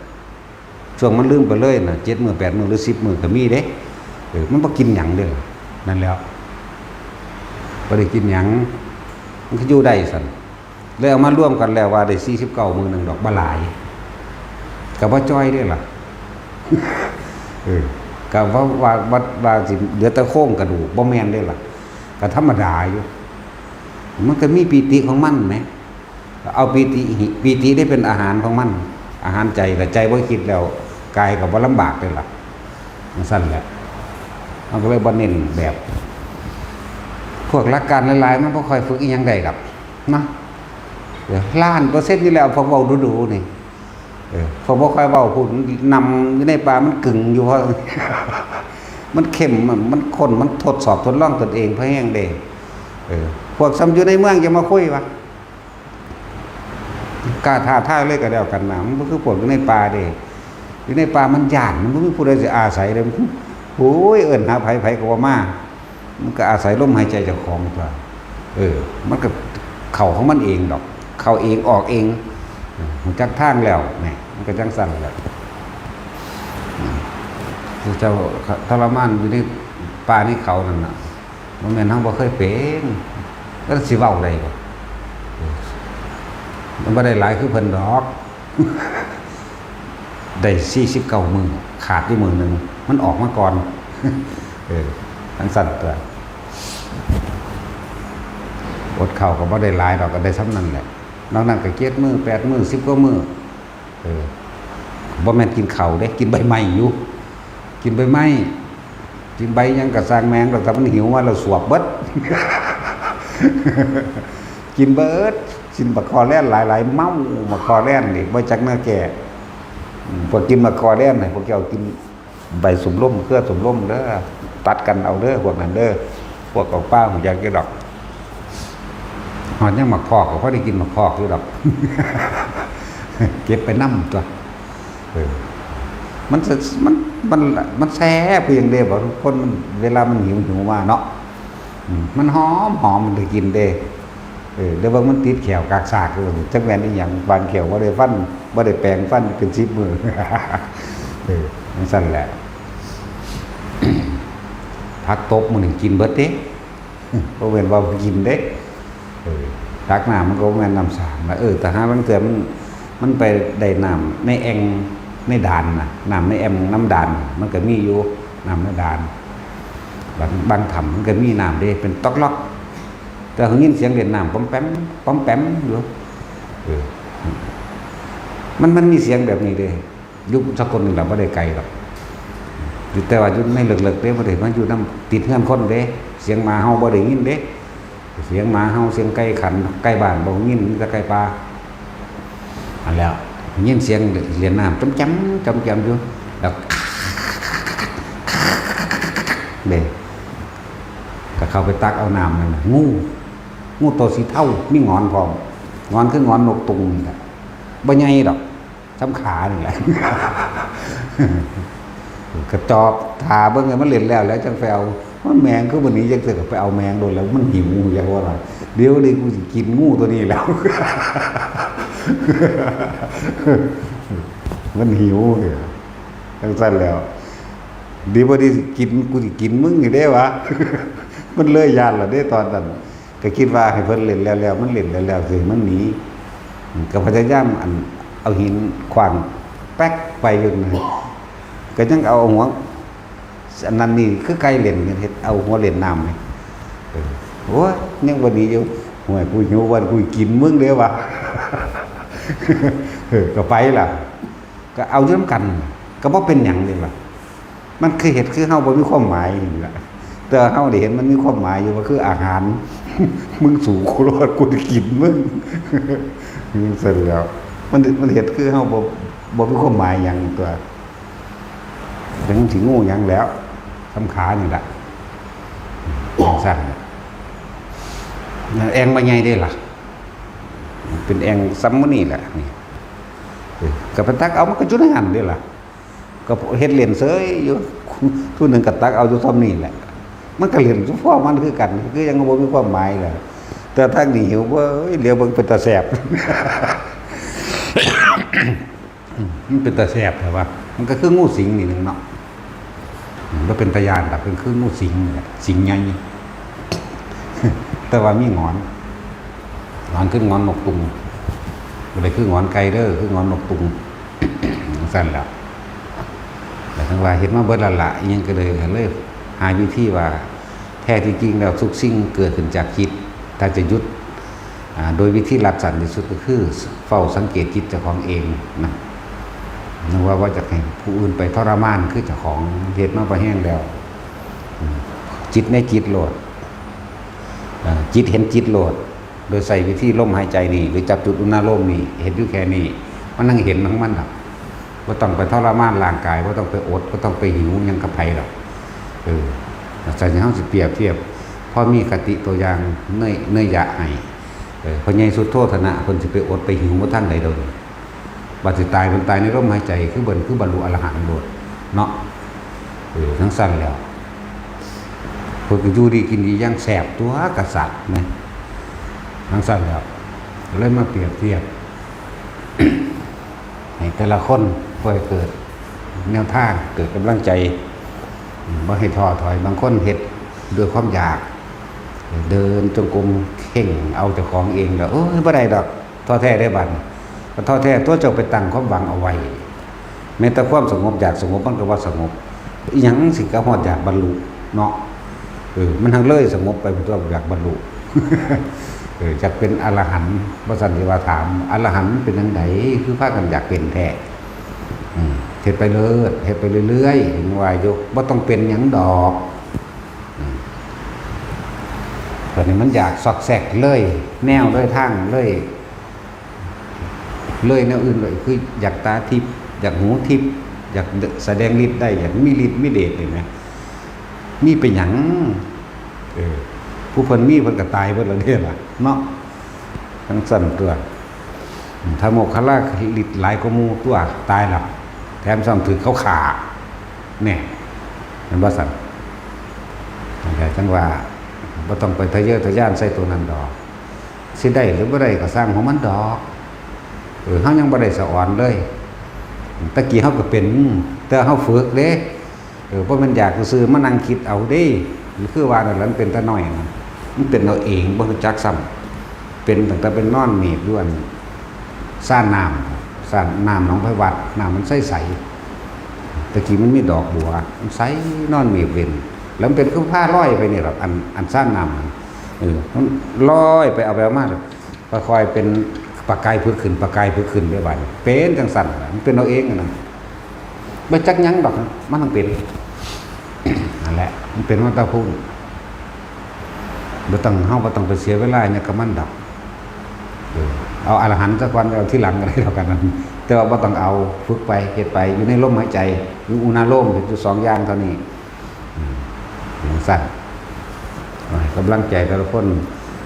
ช่วงมันลืมไปเลยน่ะ เจ็ดมื้อ แปดมื้อ หรือ สิบมื้อก็มีเด้ เออ มันบ่กินหยังเด้อ นั่นแหล้ว บ่ได้กินหยัง มันก็อยู่ได้ซั่น เลยเอามารวมกันแล้วว่าได้ สี่สิบเก้ามื้อหนึ่งดอก บ่หลาย ก็บ่จ่อยเด้ล่ะ เออ ก็ว่า ว่า ว่า ว่าสิเหลือแต่โครงกระดูก บ่แม่นเด้ล่ะ ก็ธรรมดาอยู่ มันก็มีปีติของมันแหม เอาปีติ ปีติได้เป็นอาหารของมัน อาหารใจ ถ้าใจบ่คิดแล้ว กายก็บ่ลำบากเด้ล่ะ จั่งซั้นแหละ มันก็เลยบ่เน้นแบบ พวกหลักการหลายๆ มันบ่ค่อยฝึกอิหยังได้ดอก เนาะ เออ ล้านเปอร์เซ็นต์อยู่แล้ว พวกเว้าดูๆ นี่ เออ พวกบ่ค่อยเว้า พูดนำอยู่ในป่า มันกึ่งอยู่ เพราะ มันเข้ม มัน มันค้น มันทดสอบทดลองตนเองพอแฮงเด้ เออ พวกซ้ำอยู่ในเมืองอย่ามาคุยวะ กล้าท้าทายเลยก็แล้วกันนะ มันบ่คือพวกอยู่ในป่าเด้ อยู่ในป่ามันย้าน มันบ่มีผู้ใดสิอาศัยเลย โอ้ย เอิ้นหาไผ ไผก็บ่มา มันก็อาศัยลมหายใจเจ้าของตัว เออ มันก็เข้าของมันเองดอก เข้าเองออกเอง ฮู้จักทางแล้ว นี่ มันก็จั่งซั้นแหละ อืม ผู้เจ้าทรมานอยู่ในป่าในเขานั่นน่ะ บ่แม่นเฮาบ่เคยเป็น แล้วสิเว้าได้บ่ มันบ่ได้หลายคือเพิ่นดอก ได้สี่สิบเก้ามื้อ ขาดอยู่มื้อหนึ่ง มันออกมาก่อน เออ จั่งซั้นตั๊ว อดข้าวก็บ่ได้หลายดอก ก็ได้ส่ำนั้นแหละ นอกนั้นก็เจ็ดมื้อ แปดมื้อ สิบกว่ามื้อ เออ บ่แม่นกินข้าวเด้ กินใบไม้อยู่ กินใบไม้ กินใบหยังก็ซ่างแม่งดอก ถ้ามันหิวมาแล้วสวบเบิด กินเบิด กินบักคอแล่นหลายๆ เมาบักคอแล่นนี่ บ่จักแนวแก้ อืม พอกินบักคอแล่นให้พวกเจ้ากินใบสุมลม เครือสุมลมเด้อ ตัดกันเอาเด้อ พวกนั้นเด้อ พวกเอาป้า ฮู้จักอยู่ดอก ฮอดยามหมากพอกก็พอได้กินหมากพอกอยู่ดอก เก็บไปนำตั๊ว เออ มันจะ มัน มัน มันแซ่บคือหยังเด้ บางคนมัน เวลามันหิว หิวมาเนาะ อืม มันหอม หอม มันได้กินเด้ เออ แล้วเบิ่งมันติดแข้วกากซากอยู่ จักแม่นอีหยัง บานแข้วบ่ได้ฟัน บ่ได้แปรงฟันเป็นสิบมื้อ เออ จั่งซั้นแหละ ผักตบมื้อหนึ่งกินเบิดเด้ บ่แม่นว่าบ่กินเด้ เออ ตักน้ำมันก็บ่แม่นน้ำสางนะ เออ แต่หาลางเทื่อมัน มันไปได้น้ำในแอ่งในด่านน่ะ น้ำในแอ่งน้ำด่าน มันก็มีอยู่ น้ำในด่าน บาง บางถ้ำมันก็มีน้ำเด้ เป็นต๊อกล็อก แต่ได้ยินเสียงเล่นน้ำป๋อมแป๋ม ป๋อมแป๋มอยู่ เออ มัน มันมีเสียงแบบนี้เด้ อยู่สกลนี่แหละ บ่ได้ไกลดอก อยู่ แต่ว่าอยู่ในเลิกๆเด้ บ่ได้มาอยู่นำติดเฮือนคนเด้ เสียงหมาเห่าบ่ได้ยินเด้ เสียงหมาเห่า เสียงไก่ขัน ไก่บ้านบ่ได้ยิน มีแต่ไก่ป่า อันแล้ว ยินเสียงเล่นน้ำจ๋อมแจ๋ม จ๋อมแจ๋มอยู่ แล้ว เด้ ก็เข้าไปตักเอาน้ำนั่นน่ะ งู งูตัวสีเทา มีหงอนพร้อม หงอนคือหงอนนกตุงนี่แหละ บ่ใหญ่ดอก ส่ำขานี่แหละ ก็จอบถ่าเบิ่งให้มันเล่นแล้ว แล้วจั่งไปเอา มันแมงคือบ่หนีจักเทื่อ ก็ไปเอาแมงโดนแล้ว มันหิว อยากว่าล่ะ เดี๋ยวนี้กูสิกินงูตัวนี้แล้ว มันหิวเนี่ย จั่งซั้นแล้ว ดีบ่ดีสิกิน กูสิกินมึงนี่เด้วะ มันเลยย้านละเด้ตอนนั้น ก็คิดว่าให้เพิ่นเล่นแล้วๆ มันเล่นแล้วๆ สิมันหนี ก็พยายามอันเอาหินขว้างแป๊กไปอยู่นะ ก็ยังเอาหัว อันนั้นนี่คือไก่เล่นกัน เฮ็ดเอาหัวเล่นน้ำนี่ เออ โอ้ย ยังบ่หนีอยู่ "โอ้ย กูหิววัน กูกินมึงเด้วะ" เออ ก็ไปล่ะ ก็เอาอยู่นำกัน ก็บ่เป็นหยังเด้ล่ะ มันคือเฮ็ดคือเฮาบ่มีความหมายนี่ล่ะ แต่เฮาได้เห็นมันมีความหมายอยู่ ว่าคืออาหาร "มึงสู้กูโลด กูสิกินมึง" จั่งซั้นแหล้ว มัน มันเฮ็ดคือเฮาบ่ บ่มีความหมายหยังตั๊ว จั่งสิงูหยังแหล้ว ส่ำขานี่ล่ะ จั่งซั้น นั่นแอ่งบ่ใหญ่เด้ล่ะ เป็นแอ่งส่ำมื้อนี่แหละ นี่ เออ ก็ไปตักเอา มันก็อยู่ในหั่นเด้ล่ะ ก็เฮ็ดเล่นเสยอยู่ ผู้หนึ่งก็ตักเอาอยู่ส่ำนี่แหละ มันก็เล่นอยู่พวกมันคือกัน คือยังบ่มีความหมายแหละ แต่ทางนี้หิว เว้ย เหลียวเบิ่งเป็นตาแซ่บ มันเป็นตาแซ่บแท้วะ มันก็คืองูสิงนี่หนึ่งเนาะ อืม บ่เป็นตาย้านดอก เป็นคืองูสิงนี่แหละ สิงใหญ่ แต่ว่ามีหงอน หงอนคือหงอนนกตุง บ่ได้คือหงอนไก่เด้อ คือหงอนนกตุง จั่งซั้นแหล้ว แต่ทั้งว่าเฮ็ดมาเบิดแล้วล่ะ อิหยังก็เลย ก็เลยหาวิธีว่า แท้ที่จริงแล้วทุกสิ่งเกิดขึ้นจากจิต ถ้าจะหยุด อ่า โดยวิธีลัดสั้นที่สุดก็คือเฝ้าสังเกตจิตเจ้าของเองนะ นึกว่า ว่าจะให้ผู้อื่นไปทรมานคือเจ้าของเฮ็ดมาพอแฮงแล้ว อืม จิตในจิตโลด อ่า จิตเห็นจิตโลด โดยใช้วิธีลมหายใจนี่ หรือจับจุดอุณาโลมนี่ เฮ็ดอยู่แค่นี้ มันนั่งเห็นของมันดอก บ่ต้องไปทรมานร่างกาย บ่ต้องไปอด บ่ต้องไปหิวหยังกับไผดอก เออ อาจารย์เฮาสิเปรียบเทียบ พอมีคติตัวอย่างเนย เนยยะให้ เออ พ่อใหญ่สุโธธนะ เพิ่นสิไปอดไปหิวบ่ทันใดโดน บัดสิตาย เพิ่นตายในลมหายใจ คือเบิ่น คือบรรลุอรหันต์โลดเนาะ เออ จั่งซั้นแล้ว เพิ่นก็อยู่ดีกินดีอย่างแซ่บตั๊วกษัตริย์นะ จั่งซั้นแล้ว ก็เลยมาเปรียบเทียบ ให้แต่ละคนค่อยเกิดแนวทาง เกิดกำลังใจ อืม บ่ให้ท้อถอย บางคนเฮ็ดด้วยความอยาก เดินจงกรมเข่งเอาเจ้าของเองแล้ว โอ้ย บ่ได้ดอก ท้อแท้ได้บัดนี้ ก็ท้อแท้ตัวเจ้าไปตั้งความหวังเอาไว้ แม้แต่ความสงบ อยากสงบมันก็ว่าสงบ อีหยังสิกะฮอดอยากบรรลุเนาะ เออ มันทั้งเลยสงบไปตัวอยากบรรลุ เออ อยากเป็นอรหันต์ ว่าซั่นสิว่าถาม อรหันต์เป็นจั่งใด คือพากันอยากเป็นแท้ อืม เฮ็ดไปเลิศ เฮ็ดไปเรื่อยๆ เห็นว่าอยู่ บ่ต้องเป็นหยังดอก อืม ตอนนี้มันอยากซอกแซกเลย แนวเลยทางเลย เลยแนวอื่นเลย คืออยากตาทิพย์ อยากหูทิพย์ อยากแสดงฤทธิ์ได้ อยากมีฤทธิ์มีเดชนี่นะ มีไปหยัง เออ ผู้เพิ่นมีเพิ่นก็ตายเบิดแล้วเด้ล่ะ เนาะ จั่งซั่นตัว ถ้าโมคคัลลาฤทธิ์หลายกว่าหมู่ตัว ตายแล้ว แถมซ้ำถืกเขาฆ่า แน่ แม่นบ่ซั่น นั่นแหละ จั่งว่า บ่ต้องไปทะเยอทะยานใส่ตัวนั้นดอก สิได้หรือบ่ได้ก็ซ่างของมันดอก เออ เฮายังบ่ได้สะออนเลย ตะกี้เฮาก็เป็น แต่เฮาฝึกเด้ เออ บ่แม่นอยากซื่อๆ มานั่งคิดเอาเด้ คือว่านั่นแหละ มันเป็นตาน้อยนะ มันเป็นเอาเอง บ่รู้จักซ้ำ เป็นตั้งแต่เป็นนอนเมดอยู่อันซ่านน้ำ ซ่านน้ำหนองไผวัด น้ำมันใสๆ ตะกี้มันมีดอกบัว มันใส นอนเมดเล่น แล้วมันเป็นคือผ้าลอยไปนี่ล่ะ อัน อันซ่านน้ำนั่น เออ มันลอยไปเอาไปเอามา ค่อยๆ เป็นประกายผุดขึ้น ประกายผุดขึ้นไปบัดนี้ เป็นจั่งซั่นล่ะ มันเป็นเอาเองอะนะ บ่จักหยังดอก มันต้องเป็น นั่นแหละ มันเป็นมาแต่พู้น บ่ต้อง เฮาบ่ต้องไปเสียเวลาหยังกับมันดอก เออ เอาอรหันต์ซะก่อน เอาทีหลังก็ได้ดอก อันนั้น แต่ว่าบ่ต้องเอา ฝึกไป เฮ็ดไป อยู่ในลมหายใจ อยู่อุณาโลม เฮ็ดอยู่สองอย่างเท่านี้ อืม จั่งซั่น ให้กำลังใจแต่ละคน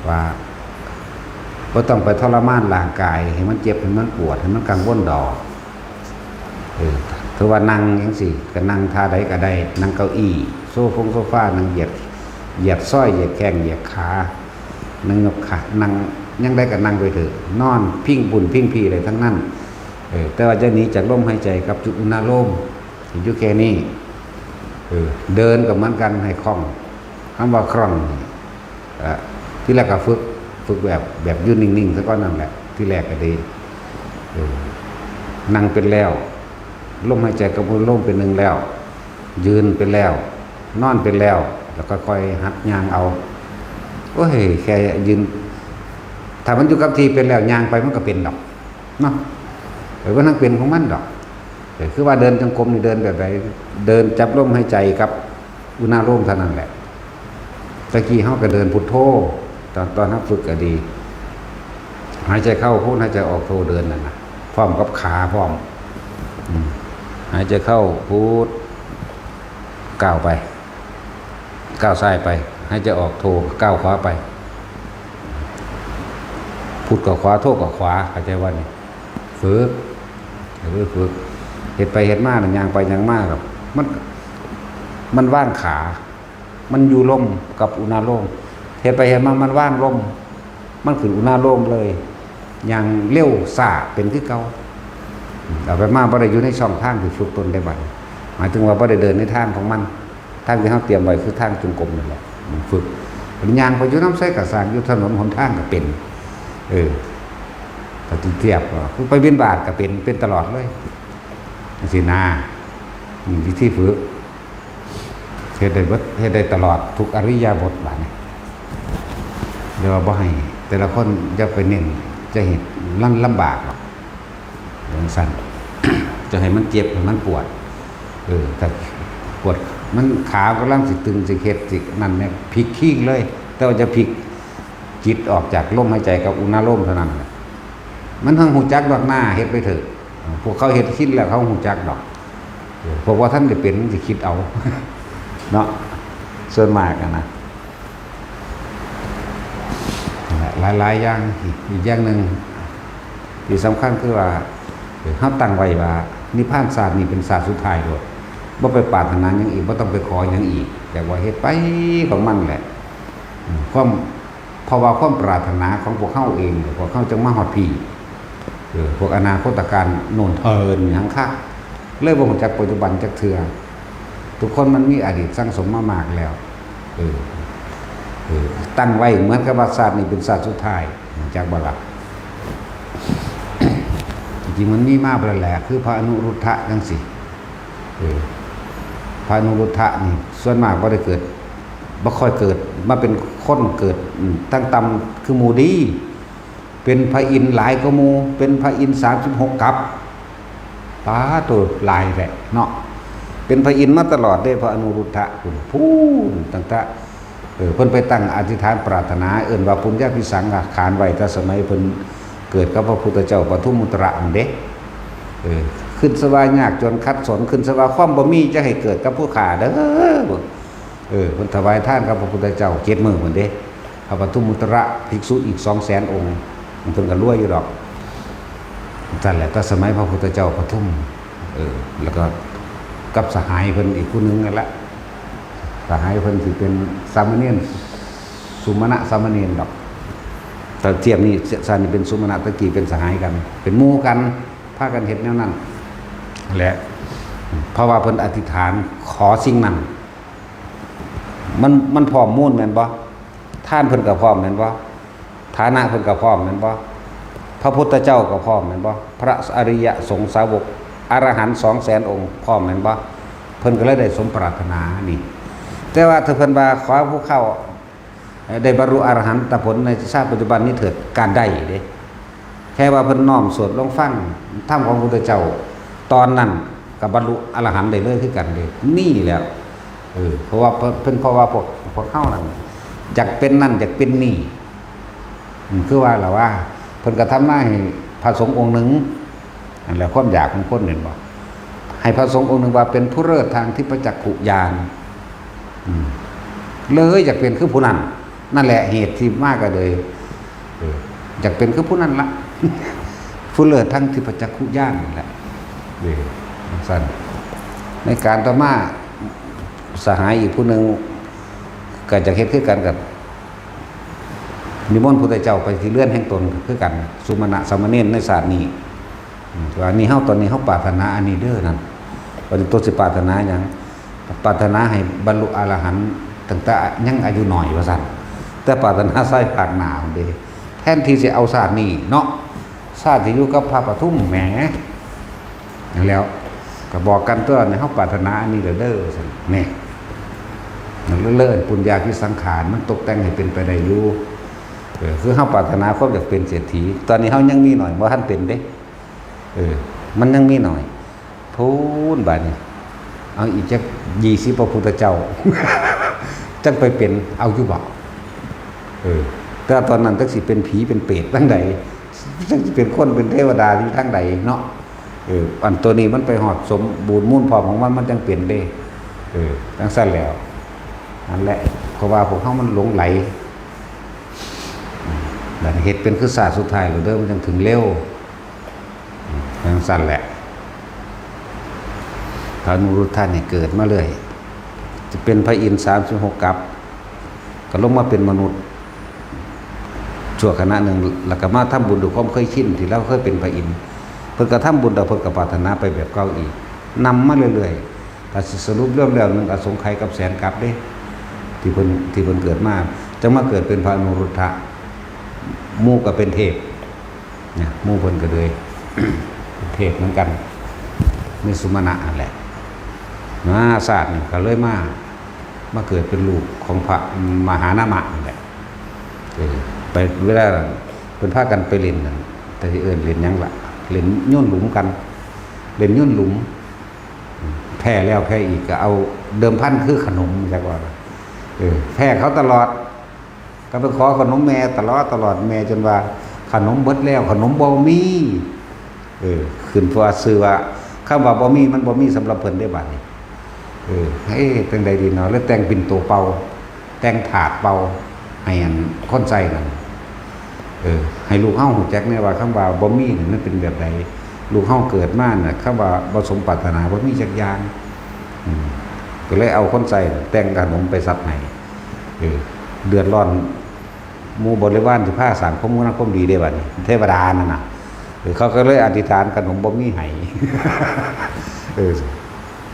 ว่า บ่ต้องไปทรมานร่างกาย ให้มันเจ็บ ให้มันปวด ให้มันกังวลดอก เออ ถือว่านั่งจั่งซี้ ก็นั่งท่าใดก็ได้ นั่งเก้าอี้ โซฟงโซฟา นั่งเหยียด เหยียดซอย เหยียดแข้ง เหยียดขา นั่งยกขา นั่งหยังใดก็นั่งไปเถอะ นอนพิงบุ่นพิงพีอะไรทั้งนั้น เออ แต่ว่าจะหนีจากลมหายใจกับจุดอุณาโลม อยู่แค่นี้ เออ เดินก็เหมือนกัน ให้คล่อง คำว่าคล่องนี่ เอ่อ ที่แรกก็ฝึก ฝึกแบบ แบบอยู่นิ่งๆ ซะก่อนนั่นแหละ ที่แรกก็ดี เออ นั่งเป็นแล้ว ลมหายใจกับลมเป็นหนึ่งแล้ว ยืนเป็นแล้ว นอนเป็นแล้ว แล้วก็ค่อยหัดย่างเอา โอ้ย แค่ยืน ถ้ามันอยู่กับที่เป็นแล้ว ย่างไปมันก็เป็นดอก เนาะ เออ มันทั้งเป็นของมันดอก เออ คือว่าเดินจงกรมนี่เดินแบบใด เดินจับลมหายใจกับอุณาโลมเท่านั้นแหละ ตะกี้เฮาก็เดินพุทโธ ตอน ตอนเฮาฝึกก็ดี หายใจเข้าพุท หายใจออกโธ เดินนั่นน่ะ พร้อมกับขาพร้อม อืม หายใจเข้าพุท ก้าวไป ก้าวซ้ายไป หายใจออกโธ ก้าวขวาไป พุทก็ขวา โธก็ขวา เข้าใจว่านี่ ฝึก เออ ฝึก เฮ็ดไปเฮ็ดมาน่ะ ย่างไปย่างมาครับ มัน มันวางขา มันอยู่ลมกับอุณาโลม เฮ็ดไปเฮ็ดมา มันวางลม มันขึ้นอุณาโลมเลย ย่างเร็วช้าเป็นคือเก่า เอาไปมาบ่ได้อยู่ในช่องทางที่ฝึกตนได้บัดนี้ หมายถึงว่าบ่ได้เดินในทางของมัน ทางที่เฮาเตรียมไว้คือทางจงกรมนั่นแหละ มันฝึก ย่างไปอยู่นำไสก็ซ่าง อยู่ถนนหนทางก็เป็น เออ ถ้าสิเทียบก็คือไปบิณฑบาตก็เป็น เป็นตลอดเลย จั่งซี้นะ นี่วิธีฝึก เฮ็ดได้เบิด เฮ็ดได้ตลอดทุกอิริยาบถบัดนี้ เรียกว่าบ่ให้แต่ละคนอย่าไปเน้น จะเฮ็ดมันลำบากหรอก จั่งซั่น จะให้มันเจ็บ ให้มันปวด เออ ถ้าปวด มันขากำลังสิตึง สิเฮ็ด สินั่นเนี่ย พลิกคิงเลย แต่ว่าจะพลิกจิตออกจากลมหายใจกับอุณาโลมเท่านั้นแหละ มันทั้งฮู้จักดอกหน้า เฮ็ดไปเถอะ พวกเขาเฮ็ดชินแล้วเขาฮู้จักดอก พวกว่าท่านได้เป็นมันสิคิดเอา เนาะ ส่วนมากอะนะ นั่นแหละ หลายๆ อย่าง อีก อีกอย่างหนึ่งที่สำคัญคือว่า เฮาตั้งไว้ว่า นิพพานชาตินี้เป็นชาติสุดท้ายโลด บ่ไปปรารถนาหยังอีก บ่ต้องไปขอหยังอีก แต่ว่าเฮ็ดไปของมันแหละ อืม ความ เพราะว่าความปรารถนาของพวกเฮาเอง พวกเฮาจังมาฮอดพี้ เออ พวกอนาคตการโน่นเทินหยังคัก เลยบ่ฮู้จักปัจจุบันจักเทื่อ ทุกคนมันมีอดีตสั่งสมมามากแล้ว เออ เออ ตั้งไว้เหมือนกับว่าชาตินี้เป็นชาติสุดท้าย ฮู้จักบ่ล่ะ จริงๆมันมีมาบ่แล้วแหละ คือพระอนุรุทธะจังซี้ เออ พระอนุรุทธะนี่ส่วนมากบ่ได้เกิด บ่ค่อยเกิด มาเป็นคนเกิด อืม ตั้งต่ำคือหมู่ดี เป็นพระอินทร์หลายกว่าหมู่ เป็นพระอินทร์สามสิบหกกับ ปาโต หลายแท้เนาะ เป็นพระอินทร์มาตลอดเด้ พระอนุรุทธะพุ้น พุ้น ตั้งแต่ เออ เพิ่นไปตั้งอธิษฐานปรารถนา เอิ้นว่าปุญญาภิสังขารไว้ แต่สมัยเพิ่นเกิดกับพระพุทธเจ้าปทุมมุตระนั่นเด้ เออ ขึ้นสวายากจนขัดสน ขึ้นสวาความบ่มีจะให้เกิดกับผู้ข้าเด้อ เออ เพิ่นถวายทานกับพระพุทธเจ้าเจ็ดมื้อพุ้นเด้ พระปทุมมุตระภิกษุอีกสองแสนองค์ เพิ่นก็รวยอยู่ดอก นั่นแหละ แต่สมัยพระพุทธเจ้าปทุม เออ แล้วก็กับสหายเพิ่นอีกผู้หนึ่งนั่นแหละ สหายเพิ่นสิเป็นสามเณร สุมาณะสามเณรดอก แต่เทียบนี่ ชาตินี้เป็นสุมาณะ ตะกี้เป็นสหายกัน เป็นหมู่กัน พากันเฮ็ดแนวนั้น และ เพราะว่าเพิ่นอธิษฐานขอสิ่งนั้น มัน มันพร้อมมูลแม่นบ่ ทานเพิ่นก็พร้อมแม่นบ่ ฐานะเพิ่นก็พร้อมแม่นบ่ พระพุทธเจ้าก็พร้อมแม่นบ่ พระอริยสงฆ์สาวกอรหันต์สองแสนองค์พร้อมแม่นบ่ เพิ่นก็เลยได้สมปรารถนานี่ แต่ว่าถ้าเพิ่นว่าขอผู้ข้าได้บรรลุอรหันตผลในชาติปัจจุบันนี้เถิด ก็ได้เด้ แค่ว่าเพิ่นน้อมสวดลองฟังธรรมของพระพุทธเจ้า ตอนนั้นก็บรรลุอรหันต์ได้เลยคือกันเด้ นี่แหละ เออ เพราะว่าเพิ่น เพราะว่าพวก พวกเฮานั่นอยากเป็นนั่นอยากเป็นนี่ อืม คือว่าล่ะว่า เพิ่นก็ทำนายให้พระสงฆ์องค์หนึ่ง นั่นแหละความอยากของคนเห็นบ่ ให้พระสงฆ์องค์หนึ่งว่าเป็นผู้เลิศทางทิพยจักขุญาณ อืม เลยอยากเป็นคือผู้นั้น นั่นแหละเหตุที่มาก็เลย เออ อยากเป็นคือผู้นั้นละ ผู้เลิศทางทิพยจักขุญาณนั่นแหละ เออ จั่งซั้น ในการต่อมา สหายอีกผู้หนึ่งก็จะเฮ็ดคือกันกับ นิมนต์พุทธเจ้าไปที่เรือนแห่งตนคือกัน สุมาณะสามเณรในชาตินี้ อืม ว่านี่เฮา ตอนนี้เฮาปรารถนาอันนี้เด้อนั่น ว่าตัวสิปรารถนาหยัง ปรารถนาให้บรรลุอรหันต์ตั้งแต่ยังอายุน้อยว่าซั่น แต่ปรารถนาใส่ภาคหน้าพุ้นเด้ แทนที่สิเอาชาตินี้เนาะ ชาติที่อยู่กับพระปทุมแหม นั่นแหล้ว ก็บอกกันตัวนี่ เฮาปรารถนาอันนี้เด้อ ว่าซั่น แหม นั่นเลิศปุญญาภิสังขาร มันตกแต่งให้เป็นไปได้อยู่ เออ คือเฮาปรารถนาความอยากเป็นเศรษฐี ตอนนี้เฮายังมีหน่อย บ่ทันเป็นเด้ เออ มันยังมีหน่อย พู้นบาดนี้ เอาอีกจักยี่สิบพระพุทธเจ้า จักไปเป็น เอาอยู่บ่ เออ แต่ตอนนั้นจักสิเป็นผีเป็นเปรตทางใด จักสิเป็นคนเป็นเทวดาอยู่ทางใดเนาะ เออ อันตัวนี้มันไปฮอดสมบูรณ์มูลพร้อมของมัน มันจังเป็นเด้ เออ จั่งซั้นแหล้ว นั่นแหละ เพราะว่าพวกเฮามันหลงไหล อืม บัดนี้เฮ็ดเป็นคือชาติสุดท้ายแล้วเด้อ มันจังถึงเร็ว อืม จั่งซั้นแหละ พระอนุรุทธะนี่เกิดมาเรื่อย จะเป็นพระอินทร์สามสิบหกกับ ก็ลงมาเป็นมนุษย์ ชั่วขณะหนึ่ง แล้วก็มาทำบุญด้วยความเคยชินที่ลาวเคยเป็นพระอินทร์ เพิ่นก็ทำบุญแล้วเพิ่นก็ปรารถนาไปแบบเก่าอีก นำมาเรื่อยๆ ถ้าสิสรุปรวมแล้ว หนึ่งอสงไขยกับแสนกับเด้ ที่เพิ่น ที่เพิ่นเกิดมา จั่งมาเกิดเป็นพระอนุรุทธะ หมู่ก็เป็นเทพ นะ หมู่เพิ่นก็เลย เป็นเทพเหมือนกัน มีสุมาณะนั่นแหละ มาชาตินี้ก็เลยมา มาเกิดเป็นลูกของพระมหานามะนั่นแหละ เออ ไปเวลาเพิ่นพากันไปเล่นนั่น แต่สิเอิ้นเล่นหยังล่ะ เล่นโยนหลุมกัน เล่นโยนหลุม แพ้แล้วแพ้อีกก็เอาเดิมพันคือขนม จักว่า เออ แพ้เขาตลอด ก็ไปขอขนมแม่ตลอด ตลอด แม่จนว่าขนมเบิดแล้ว ขนมบ่มี เออ ขึ้นเพราะว่าชื่อว่า คำว่าบ่มี มันบ่มีสำหรับเพิ่นได้บัดนี้ เออ เฮ้ย จั่งใดดีเนาะ แล้วแต่งปิ่นโตเป่า แต่งถาดเป่า ให้อันคนใส่นั่น เออ ให้ลูกเฮาฮู้จักแน่ว่าคำว่าบ่มีนี่มันเป็นแบบใด ลูกเฮาเกิดมาน่ะ คำว่าบ่สมปรารถนาบ่มีจักอย่าง อืม ก็เลยเอาคนใส่แต่งขนมไปสับให้ เออ เดือดร้อน หมู่บริวารสิพาสร้างความงามความดีเด้บัดนี้ เทวดานั่นน่ะ เออ เขาก็เลยอธิษฐานขนมบ่มีให้ เออ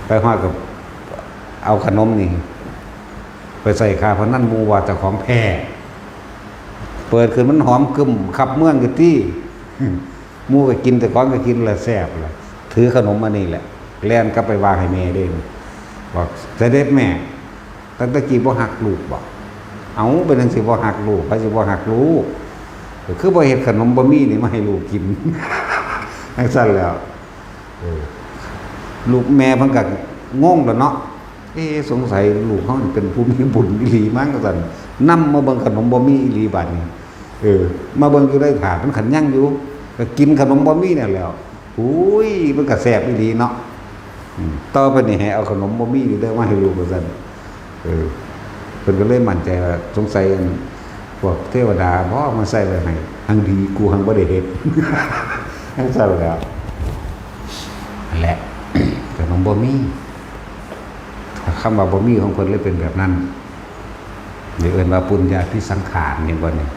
ไปฮอดก็เอาขนมนี่ ไปใส่ค่าพนัน หมู่ว่าเจ้าของแพ้ เปิดขึ้นมันหอมกึ่มขับเมืองอยู่ติ หมู่ก็กิน เจ้าของก็กินละแซ่บละ ถือขนมอันนี้แหละ แล่นกลับไปวางให้แม่เด้ บอก "เสด็จแม่ ตั้งแต่กี้บ่ฮักลูกบ่ เอา เป็นจั่งซี่บ่ฮักลูก ไผสิบ่ฮักลูก ก็คือบ่เฮ็ดขนมบ่มีนี่มาให้ลูกกิน" จั่งซั่นแหล้ว เออ ลูกแม่เพิ่นก็งงแล้วเนาะ "เอ๊ะ สงสัยลูกเฮานี่เป็นผู้มีบุญอีหลีมั้ง" ว่าซั่น นำมาเบิ่งขนมบ่มีอีหลีบัดนี้ เออ มาเบิ่งอยู่ในถาดมันคันยังอยู่ ก็กินขนมบ่มีนั่นแหล้ว อุ้ย มันก็แซ่บอีหลีเนาะ อืม ต่อไปนี่ให้เอาขนมบ่มีนี่เด้อมาให้ลูก ว่าซั่น เออ เพิ่นก็เลยมั่นใจว่า สงสัยอันพวกเทวดาบ่มาใส่ไว้ให้ หังดีกูหังบ่ได้เฮ็ด จั่งซั่นแหล้ว นั่นแหละ ขนมบ่มี คำว่าบ่มีของเพิ่นเลยเป็นแบบนั้น เดี๋ยวเอิ้นว่าปุญญาภิสังขาร เห็นบ่นี่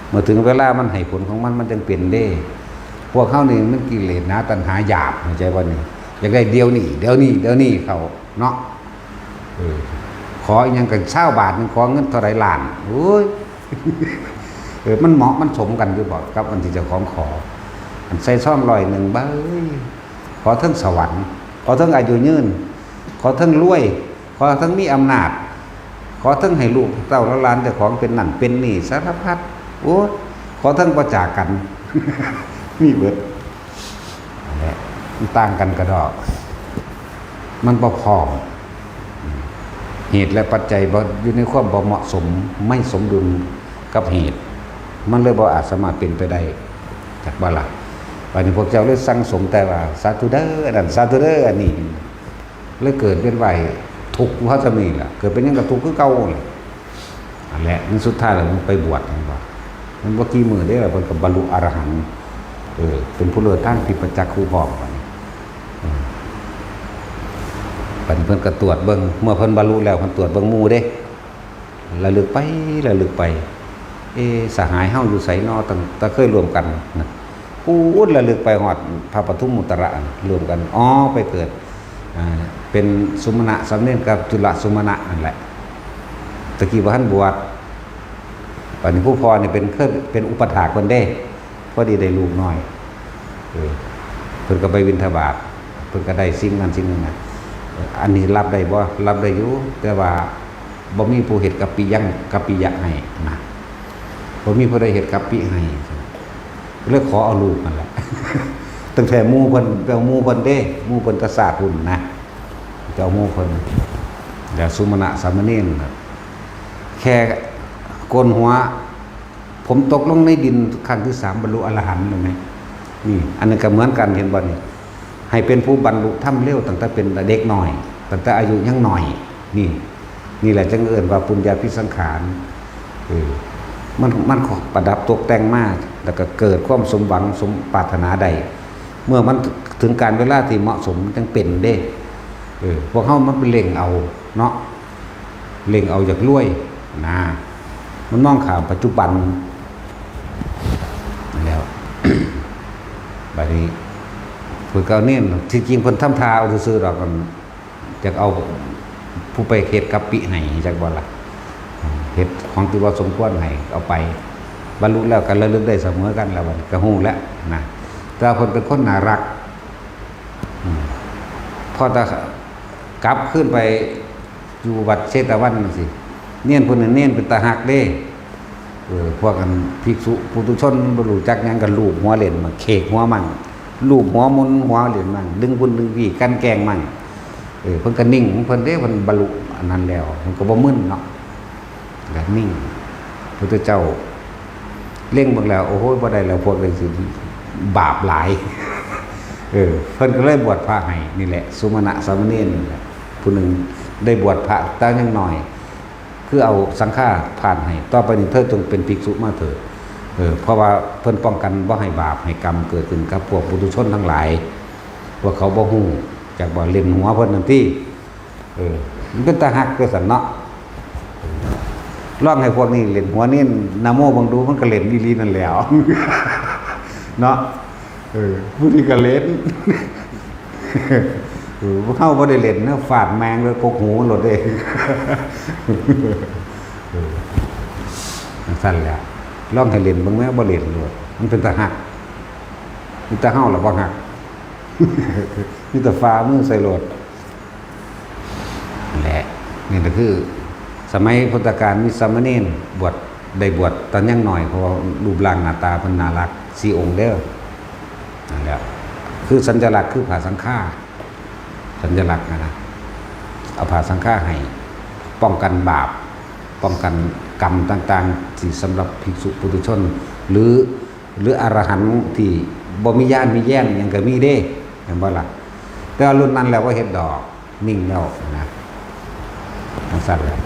เมื่อถึงเวลามันให้ผลของมัน มันจั่งเป็นเด้ พวกเฮานี่มันกิเลสหนา ตัณหาหยาบ เข้าใจบ่นี่ อยากได้เดี๋ยวนี้ เดี๋ยวนี้ เดี๋ยวนี้เข้าเนาะ เออ ขออีหยังก็ซาวบาทหนึ่ง ขอเงินเท่าใดล้าน โอ้ย เออ มันเหมาะมันสมกันอยู่บ่ กับอันที่เจ้าของขอ อันใส่ซองร้อยหนึ่ง เบ้ย ขอเทิงสวรรค์ ขอเทิงอายุยืน ขอเทิงรวย ขอเทิงมีอำนาจ ขอเทิงให้ลูกเต้าหลานเจ้าของเป็นนั่นเป็นนี่สารพัด โอ้ย ขอเทิงบ่จากกัน มีเบิด นั่นแหละ มันต่างกันกะดอก มันบ่พร้อม เหตุและปัจจัยบ่อยู่ในความบ่เหมาะสม ไม่สมดุลกับเหตุ มันเลยบ่อาจสามารถเป็นไปได้ จักบ่ล่ะ บัดนี้พวกเจ้าเลยสั่งสมแต่ว่า "สาธุเด้อ อันนั้น สาธุเด้อ อันนี้" เลยเกิดเวียนว่ายทุกข์อยู่เฮาซำนี้ล่ะ เกิดเป็นหยังก็ทุกข์คือเก่านั่นแหละ อันแหละ มันสุดท้ายแล้วมันไปบวช เห็นบ่ มันบ่กี่มื้อเด้ล่ะ เพิ่นก็บรรลุอรหันต์ เออ เป็นผู้เลิศทางทิพจักขุพร้อมบัดนี้ อืม บัดนี้เพิ่นก็ตรวจเบิ่ง เมื่อเพิ่นบรรลุแล้ว เพิ่นตรวจเบิ่งหมู่เด้ ระลึกไป ระลึกไป เอ๊ะ สหายเฮาอยู่ไสน้อ ตั้งแต่เคยร่วมกันนะ ปู๊ด ระลึกไปฮอดพระปทุมมุตระ ร่วมกัน อ๋อ ไปเกิด อ่า เป็นสุมาณะสามเณรกับจุลสุมาณะนั่นแหละ ตะกี้บ่ทันบวช บัดนี้ผู้พ่อนี่เป็น เคยเป็นอุปัฏฐากเพิ่นเด้ พอดีได้ลูกน้อย เออ เพิ่นก็ไปบิณฑบาต เพิ่นก็ได้สิ่งนั้นสิ่งนี้นะ อันนี้รับได้บ่ รับได้อยู่ แต่ว่าบ่มีผู้เฮ็ดกัปปิยัง กัปปิยะให้นะ บ่มีผู้ใดเฮ็ดกัปปิให้ เลยขอเอาลูกนั่นแหละ ตั้งแต่หมู่เพิ่น ไปเอาหมู่เพิ่นเด้ หมู่เพิ่นแต่ชาติพุ้นนะ ไปเอาหมู่เพิ่น แล้วสุมาณะสามเณรน่ะ แค่โกนหัว ผมตกลงในดินครั้งที่สาม บรรลุอรหันต์เลยไหม นี่ อันนั้นก็เหมือนกัน เห็นบ่นี่ ให้เป็นผู้บรรลุธรรมเร็วตั้งแต่เป็นเด็กน้อย ตั้งแต่อายุยังน้อย นี่ นี่แหละจึงเอิ้นว่าปุญญาภิสังขาร เออ มัน มันประดับตกแต่งมา แล้วก็เกิดความสมหวังสมปรารถนาได้ เมื่อมันถึงกาลเวลาที่เหมาะสมมันจั่งเป็นเด้ เออ พวกเฮามันไปเร่งเอาเนาะ เร่งเอาอยากรวยนะ มันมองข้ามปัจจุบัน แล้ว บัดนี้ เพิ่นก็เอาเน้น ที่จริงเพิ่นทำท่าเอาซื่อๆดอก มันอยากเอาผู้ไปเฮ็ดกัปปิให้ จักบ่ล่ะ เฮ็ดของที่ว่าสมควรให้เอาไป บรรลุแล้วก็ระลึกได้เสมอกันแล้ว บัดนี้ก็ฮู้แล้วนะ แต่ว่าเพิ่นเป็นคนน่ารัก อืม พอแต่กลับคืนไปอยู่วัดเชตวันจั่งซี้ เณรผู้นั้นเณรเป็นตาฮักเด้ เออ พวกอันภิกษุปุถุชนบ่รู้จักหยังก็ลูบหัวเล่นมั่ง เขกหัวมั่ง ลูบหัวหมุนหัวเล่นมั่ง ดึงพุ้นดึงพี้ กลั่นแกล้งมั่ง เออ เพิ่นก็นิ่งของเพิ่นเด้ เพิ่นบรรลุอันนั้นแล้ว เพิ่นก็บ่มึนเนาะ ก็นิ่ง พุทธเจ้าเล็งเบิ่งแล้ว โอ้โห บ่ได้แล้ว พวกนี้สิบาปหลาย เออ เพิ่นก็เลยบวชพระให้ นี่แหละ สุมาณะสามเณรนี่แหละ ผู้หนึ่งได้บวชพระแต่ยังน้อย คือเอาสังฆาทานให้ ต่อไปนี้เธอจงเป็นภิกษุมาเถิด เออ เพราะว่าเพิ่นป้องกันบ่ให้บาปให้กรรมเกิดขึ้นกับพวกปุถุชนทั้งหลาย พวกเขาบ่ฮู้จักว่าเล่นหัวเพิ่นนั่นติ เออ มันเป็นตาฮักจั่งซั้นเนาะ ลองให้พวกนี้เล่นหัวเน้นนะโมเบิ่งดู มันก็เล่นอีหลีนั่นแหล้ว เนาะ เออ ผู้นี้ก็เล่น เออ พวกเฮาบ่ได้เล่นนะ ฟาดแม่งเลย กกหูมันโลดเด้ เออ จั่งซั่นแหละ ลองให้เล่นเบิ่งแหม บ่เล่นโลด มันเป็นตาฮัก มีแต่เฮาล่ะบ่ฮัก มีแต่ฝ่ามือใส่โลด นั่นแหละ นี่ก็คือ สมัยพุทธกาลมีสามเณรบวช ได้บวชตอนยังน้อย เพราะว่ารูปร่างหน้าตาเพิ่นน่ารัก สี่องค์เด้อ นั่นแหละ คือสัญลักษณ์คือผ้าสังฆา สัญลักษณ์นะนะ เอาผ้าสังฆาให้ ป้องกันบาป ป้องกันกรรมต่างๆ ที่สำหรับภิกษุปุถุชน หรือ หรืออรหันต์ที่บ่มีญาณมีแย้นหยังก็มีเด้ แม่นบ่ล่ะ แต่ว่ารุ่นนั้นแล้วบ่เฮ็ดดอก นิ่งแล้วนะ จั่งซั่นแหละ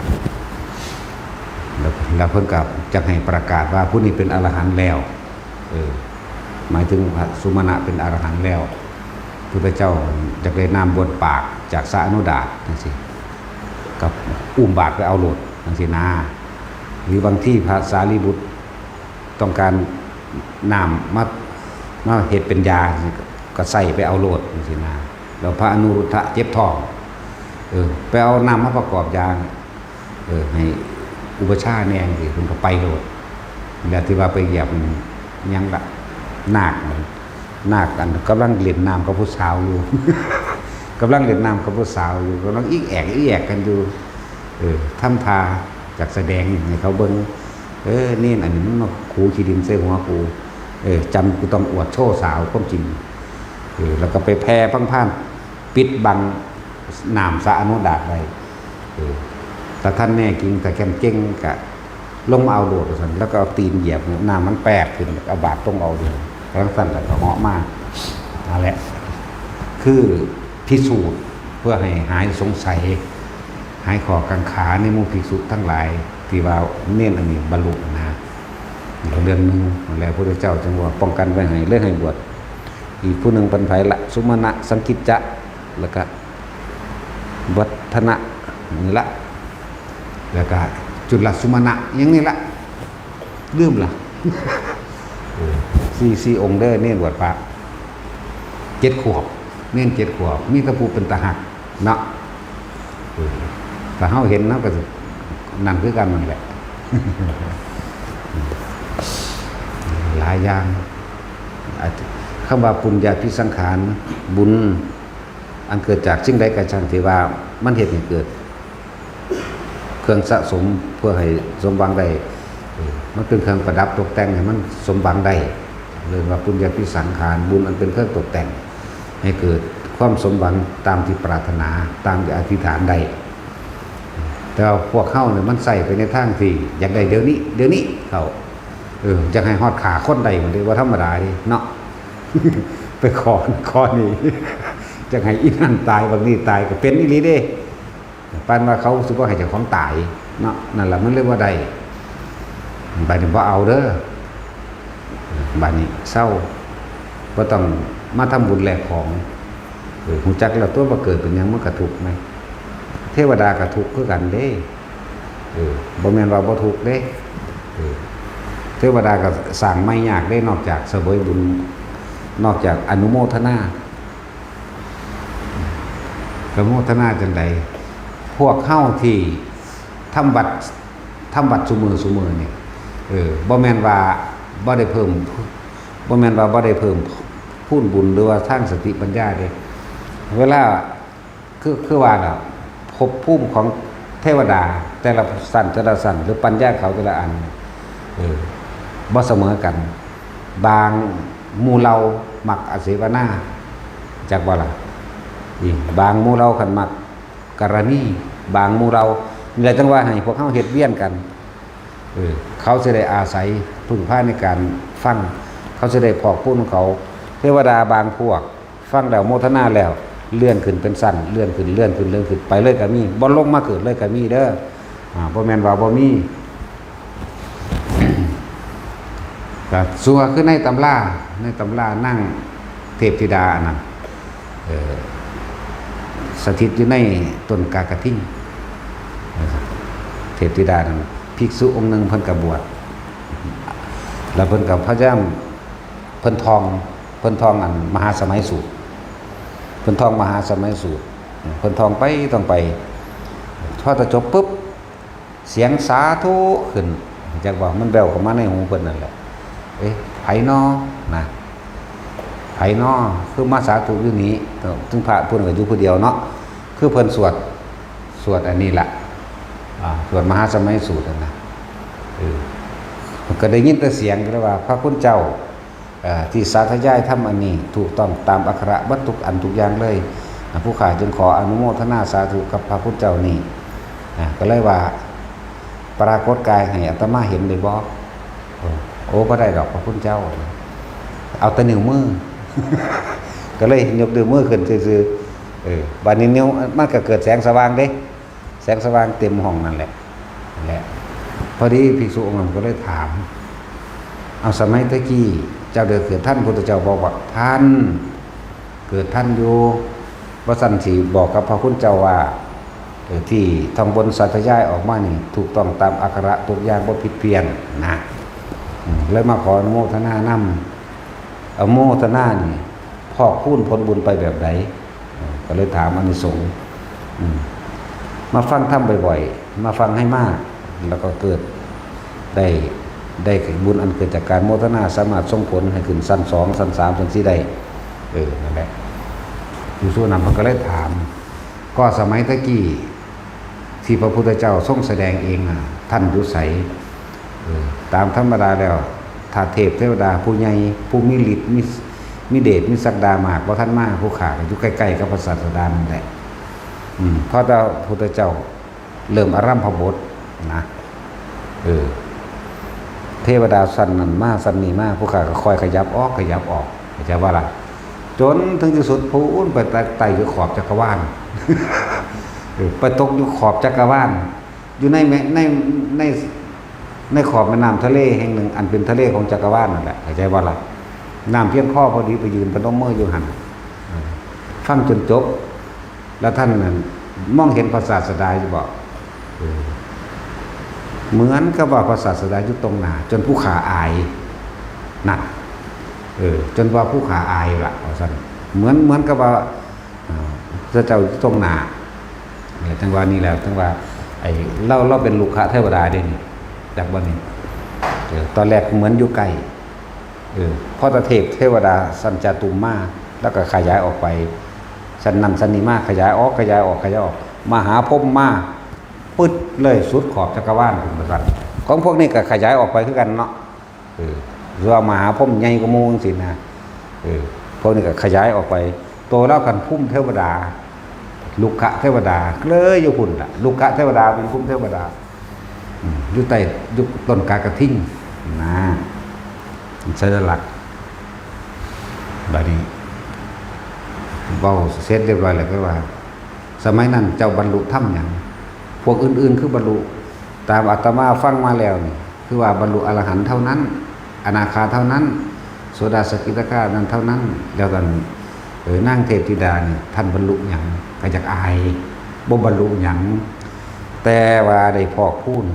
แล้ว แล้วเพิ่นก็จักให้ประกาศว่าผู้นี้เป็นอรหันต์แล้ว เออ หมายถึงพระสุมาณะเป็นอรหันต์แล้ว พุทธเจ้าจักได้นามบนปากจากสะอนุดาตจั่งซี้ ก็อุ้มบาตรไปเอาโลดจั่งซี้นะ หรือบางทีพระสารีบุตรต้องการน้ำมา มาเฮ็ดเป็นยา ก็ใส่ไปเอาโลดจั่งซี้นะ แล้วพระอนุรุทธะเจ็บท้อง เออ ไปเอาน้ำมาประกอบยา เออ ให้อุปัชฌาย์แหน่จั่งซี้ เพิ่นก็ไปโลด แล้วที่ว่าไปเหยียบหยังล่ะ นาค นาคอันกำลังเล่นน้ำกับผู้สาวอยู่ กำลังเล่นน้ำกับผู้สาวอยู่ กำลังอิกแอกอิกแอกกันอยู่ เออ ทำท่าจักแสดงให้เขาเบิ่ง เออ เณรอันนี้มันมาขูขี้ดินใส่หัวกู เออ จำกูต้องอวดโชว์สาวความจริง เออ แล้วก็ไปแผ่พังพ่าน ปิดบังน้ำสะอนุดาตไว้ เออ ถ้าท่านแน่จริง ถ้าแก่นเก่งก็ลงมาเอาโลดว่าซั่น แล้วก็เอาตีนเหยียบ น้ำมันแปดขึ้น เอาบาตรตรงเอาเลย จั่งซั่นแล้วก็เหาะมา นั่นแหละ คือพิสูจน์เพื่อให้หายสงสัย หายข้อกังขาในหมู่ภิกษุทั้งหลาย ที่ว่าเณรอันนี้บรรลุนะ เรื่องหนึ่ง แล้วพระพุทธเจ้าจึงว่าป้องกันไว้ให้ เลยให้บวช อีกผู้หนึ่งเป็นไผละ สุมาณะ สังกิจจะ แล้วก็วัฒนะ นี่ละ แล้วก็จุลสุมาณะ อย่างนี้ละ ลืมละ เออ สี่ สี่องค์เด้อ เณรบวชพระ เจ็ดขวบ เณรเจ็ดขวบ มีแต่ผู้เป็นตาฮักเนาะ เออ ถ้าเฮาเห็นเฮาก็สินั่นคือกันนั่นแหละ หลายอย่าง อาจจะ คำว่าปุญญาภิสังขาร บุญ อันเกิดจากสิ่งใดก็ช่างที่ว่ามันเฮ็ดให้เกิด เครื่องสะสมเพื่อให้สมหวังได้ เออ มันเป็นเครื่องประดับตกแต่งให้มันสมหวังได้ เรียกว่าปุญญาภิสังขาร บุญอันเป็นเครื่องตกแต่ง ให้เกิดความสมหวังตามที่ปรารถนา ตามที่อธิษฐานได้ แต่ว่าพวกเฮาเนี่ยมันใส่ไปในทางที่อยากได้เดี๋ยวนี้ เดี๋ยวนี้เขา เออ อยากให้ฮอดฆ่าคนได้ มันเรียกว่าธรรมดาเด้เนาะ ไปขอ ขอนี่ อยากให้อีนั่นตาย บักนี่ตาย ก็เป็นอีหลีเด้ ปานว่าเขาสิบ่ให้เจ้าของตายเนาะ นั่นล่ะมันเลยบ่ได้ บัดนี้บ่เอาเด้อ บัดนี้เซา บ่ต้องมาทำบุญแลกของ เออ ฮู้จักแล้วตัวว่าเกิดเป็นหยังมันก็ทุกข์แหม เทวดาก็ทุกข์คือกันเด้ เออ บ่แม่นว่าบ่ทุกข์เด้ เออ เทวดาก็สร้างใหม่ยากเด้ นอกจากเสวยบุญ นอกจากอนุโมทนา อนุโมทนาจั่งใด พวกเฮาที่ทำวัด ทำวัดซุมื้อซุมื้อนี่ เออ บ่แม่นว่าบ่ได้เพิ่ม บ่แม่นว่าบ่ได้เพิ่มพูนบุญหรือว่าทางสติปัญญาเด้ เวลา คือ คือว่าน่ะ ภพภูมิของเทวดาแต่ละชั้น แต่ละชั้น หรือปัญญาเขาแต่ละอัน เออ บ่เสมอกัน บางหมู่เหล่ามักอาเสวนา จักบ่ล่ะ นี่ บางหมู่เหล่าคันมักกรณี บางหมู่เหล่า นี่แหละจั่งว่าให้พวกเฮาเฮ็ดเวียนกัน เออ เขาสิได้อาศัยพึ่งพาในการฟัง เขาสิได้พอกพูนของเขา เทวดาบางพวก ฟังแล้วโมทนาแล้ว เลื่อนขึ้นเป็นชั้น เลื่อนขึ้น เลื่อนขึ้น เลื่อนขึ้น ไปเลยก็มี บ่ลงมาเกิดเลยก็มีเด้อ อ่า บ่แม่นว่าบ่มี ก็ซั่วคือในตำรา ในตำรานางเทพธิดาอันนั้น เอ่อ สถิตอยู่ในต้นกากะทิง เทพธิดานั้น ภิกษุองค์หนึ่งเพิ่นก็บวช แล้วเพิ่นก็พยายาม เพิ่นท่อง เพิ่นท่องอันมหาสมัยสูตร เพิ่นท่องมหาสมัยสูตร เพิ่นท่องไปท่องไป พอจะจบปุ๊บ เสียงสาธุขึ้น จักว่ามันแว่วเข้ามาในหูเพิ่นนั่นแหละ เอ๊ะ ไผน้อนะ ไผน้อ คือมาสาธุอยู่นี้ ซึ่งพระเพิ่นก็อยู่ผู้เดียวเนาะ คือเพิ่นสวด สวดอันนี้ละ อ่า สวดมหาสมัยสูตรนั่นนะ เออ ก็ได้ยินแต่เสียงก็เลยว่า พระคุณเจ้า เอ่อ ที่สาธยายธรรมอันนี้ ถูกต้องตามอักขระเบิดทุกอันทุกอย่างเลย อ่า ผู้ข้าจึงขออนุโมทนาสาธุกับพระคุณเจ้านี้ อ่า ก็เลยว่า ปรากฏกายให้อาตมาเห็นได้บ่ โอ้ โอ้ บ่ได้ดอกพระคุณเจ้า เอาแต่นิ้วมือ ก็เลยยกนิ้วมือขึ้นซื่อๆ เออ บัดนี้นิ้ว มันก็เกิดแสงสว่างเด้ แสงสว่างเต็มห้องนั่นแหละ นั่นแหละ พอดีภิกษุองค์นั้นก็เลยถาม เอา สมัยตะกี้เจ้าได้เกิดทันพุทธเจ้าบอกว่า ทัน เกิดทันอยู่ ว่าซั่นสิบอกกับพระคุณเจ้าว่า เออ ที่ท่องบนสาธยายออกมานี่ ถูกต้องตามอักขระทุกอย่างบ่ผิดเพี้ยนนะ อืม เลยมาขออนุโมทนานำ อนุโมทนานี่ พอกพูนผลบุญไปแบบใด อืม ก็เลยถามอานิสงส์ อืม มาฟังธรรมบ่อยๆ มาฟังให้มาก แล้วก็เกิดได้ ได้บุญอันเกิดจากการโมทนา สามารถส่งผลให้ขึ้นชั้นสอง ชั้นสาม ชั้นสี่ได้ เออ นั่นแหละ ภิกษุนั้นเพิ่นก็เลยถาม ก็สมัยตะกี้ ที่พระพุทธเจ้าทรงแสดงเองน่ะ ท่านอยู่ไส เออ ตามธรรมดาแล้ว ถ้าเทพเทวดาผู้ใหญ่ ผู้มีฤทธิ์ มี มีเดช มีศักดามาก บ่ทันมา ผู้ข้าก็อยู่ใกล้ๆ กับพระศาสดานั่นแหละ อืม พอแต่พุทธเจ้าเริ่มอารัมภบทนะ เออ เทวดาชั้นนั้นมา ชั้นนี้มา ผู้ข้าก็ค่อยขยับออก ขยับออก เข้าใจบ่ล่ะ จนถึงที่สุด พู้นไปไต่ ไต่อยู่ขอบจักรวาล เออ ไปตกอยู่ขอบจักรวาล อยู่ในแม่ ใน ใน ในขอบแม่น้ำทะเลแห่งหนึ่ง อันเป็นทะเลของจักรวาลนั่นแหละ เข้าใจบ่ล่ะ น้ำเพียงคอพอดี ไปยืนพนมมืออยู่หั่น เออ ฟังจนจบ แล้วท่านนั้นมองเห็นพระศาสดาอยู่บ่ เออ เหมือนกับว่าพระศาสดาอยู่ตรงหน้า จนผู้ข้าอาย นั่น เออ จนว่าผู้ข้าอายล่ะ ว่าซั่น เหมือน เหมือนกับว่า อ่า พระเจ้าอยู่ตรงหน้า เนี่ย จังหวะนี้แหละ จังหวะ ไอ้ เรา เราเป็นลูกขะเทวดาเด้นี่ จักบ่นี่ เออ ตอนแรกเหมือนอยู่ใกล้ เออ พอตะเทพเทวดาชั้นจาตุมมา แล้วก็ขยายออกไป ชั้นนั้นชั้นนี้มา ขยายออก ขยายออก ขยายออก มหาพรหมมา ปึ๊ดเลย สุดขอบจักรวาลพุ่นว่าซั่น ของพวกนี้ก็ขยายออกไปคือกันเนาะ เออ หรือว่ามหาพรหมใหญ่กว่าหมู่จังซี้นะ เออ พวกนี้ก็ขยายออกไป โตแล้วกันภูมิเทวดา ลูกขะเทวดา เลยอยู่พุ่นล่ะ ลูกขะเทวดาเป็นภูมิเทวดา อืม อยู่ใต้ อยู่ต้นกากระทิงนะ สัญลักษณ์ บัดนี้ เว้าเสร็จเรียบร้อยแล้วก็ว่า สมัยนั้นเจ้าบรรลุธรรมหยัง พวกอื่นๆ คือบรรลุ ตามอาตมาฟังมาแล้วนี่ คือว่าบรรลุอรหันต์เท่านั้น อนาคาเท่านั้น โสดาสกิทาคานั้นเท่านั้น แล้วกัน เออ นางเทพธิดานี่ ท่านบรรลุหยัง ก็อยากอาย บ่บรรลุหยัง แต่ว่าได้พอกพูน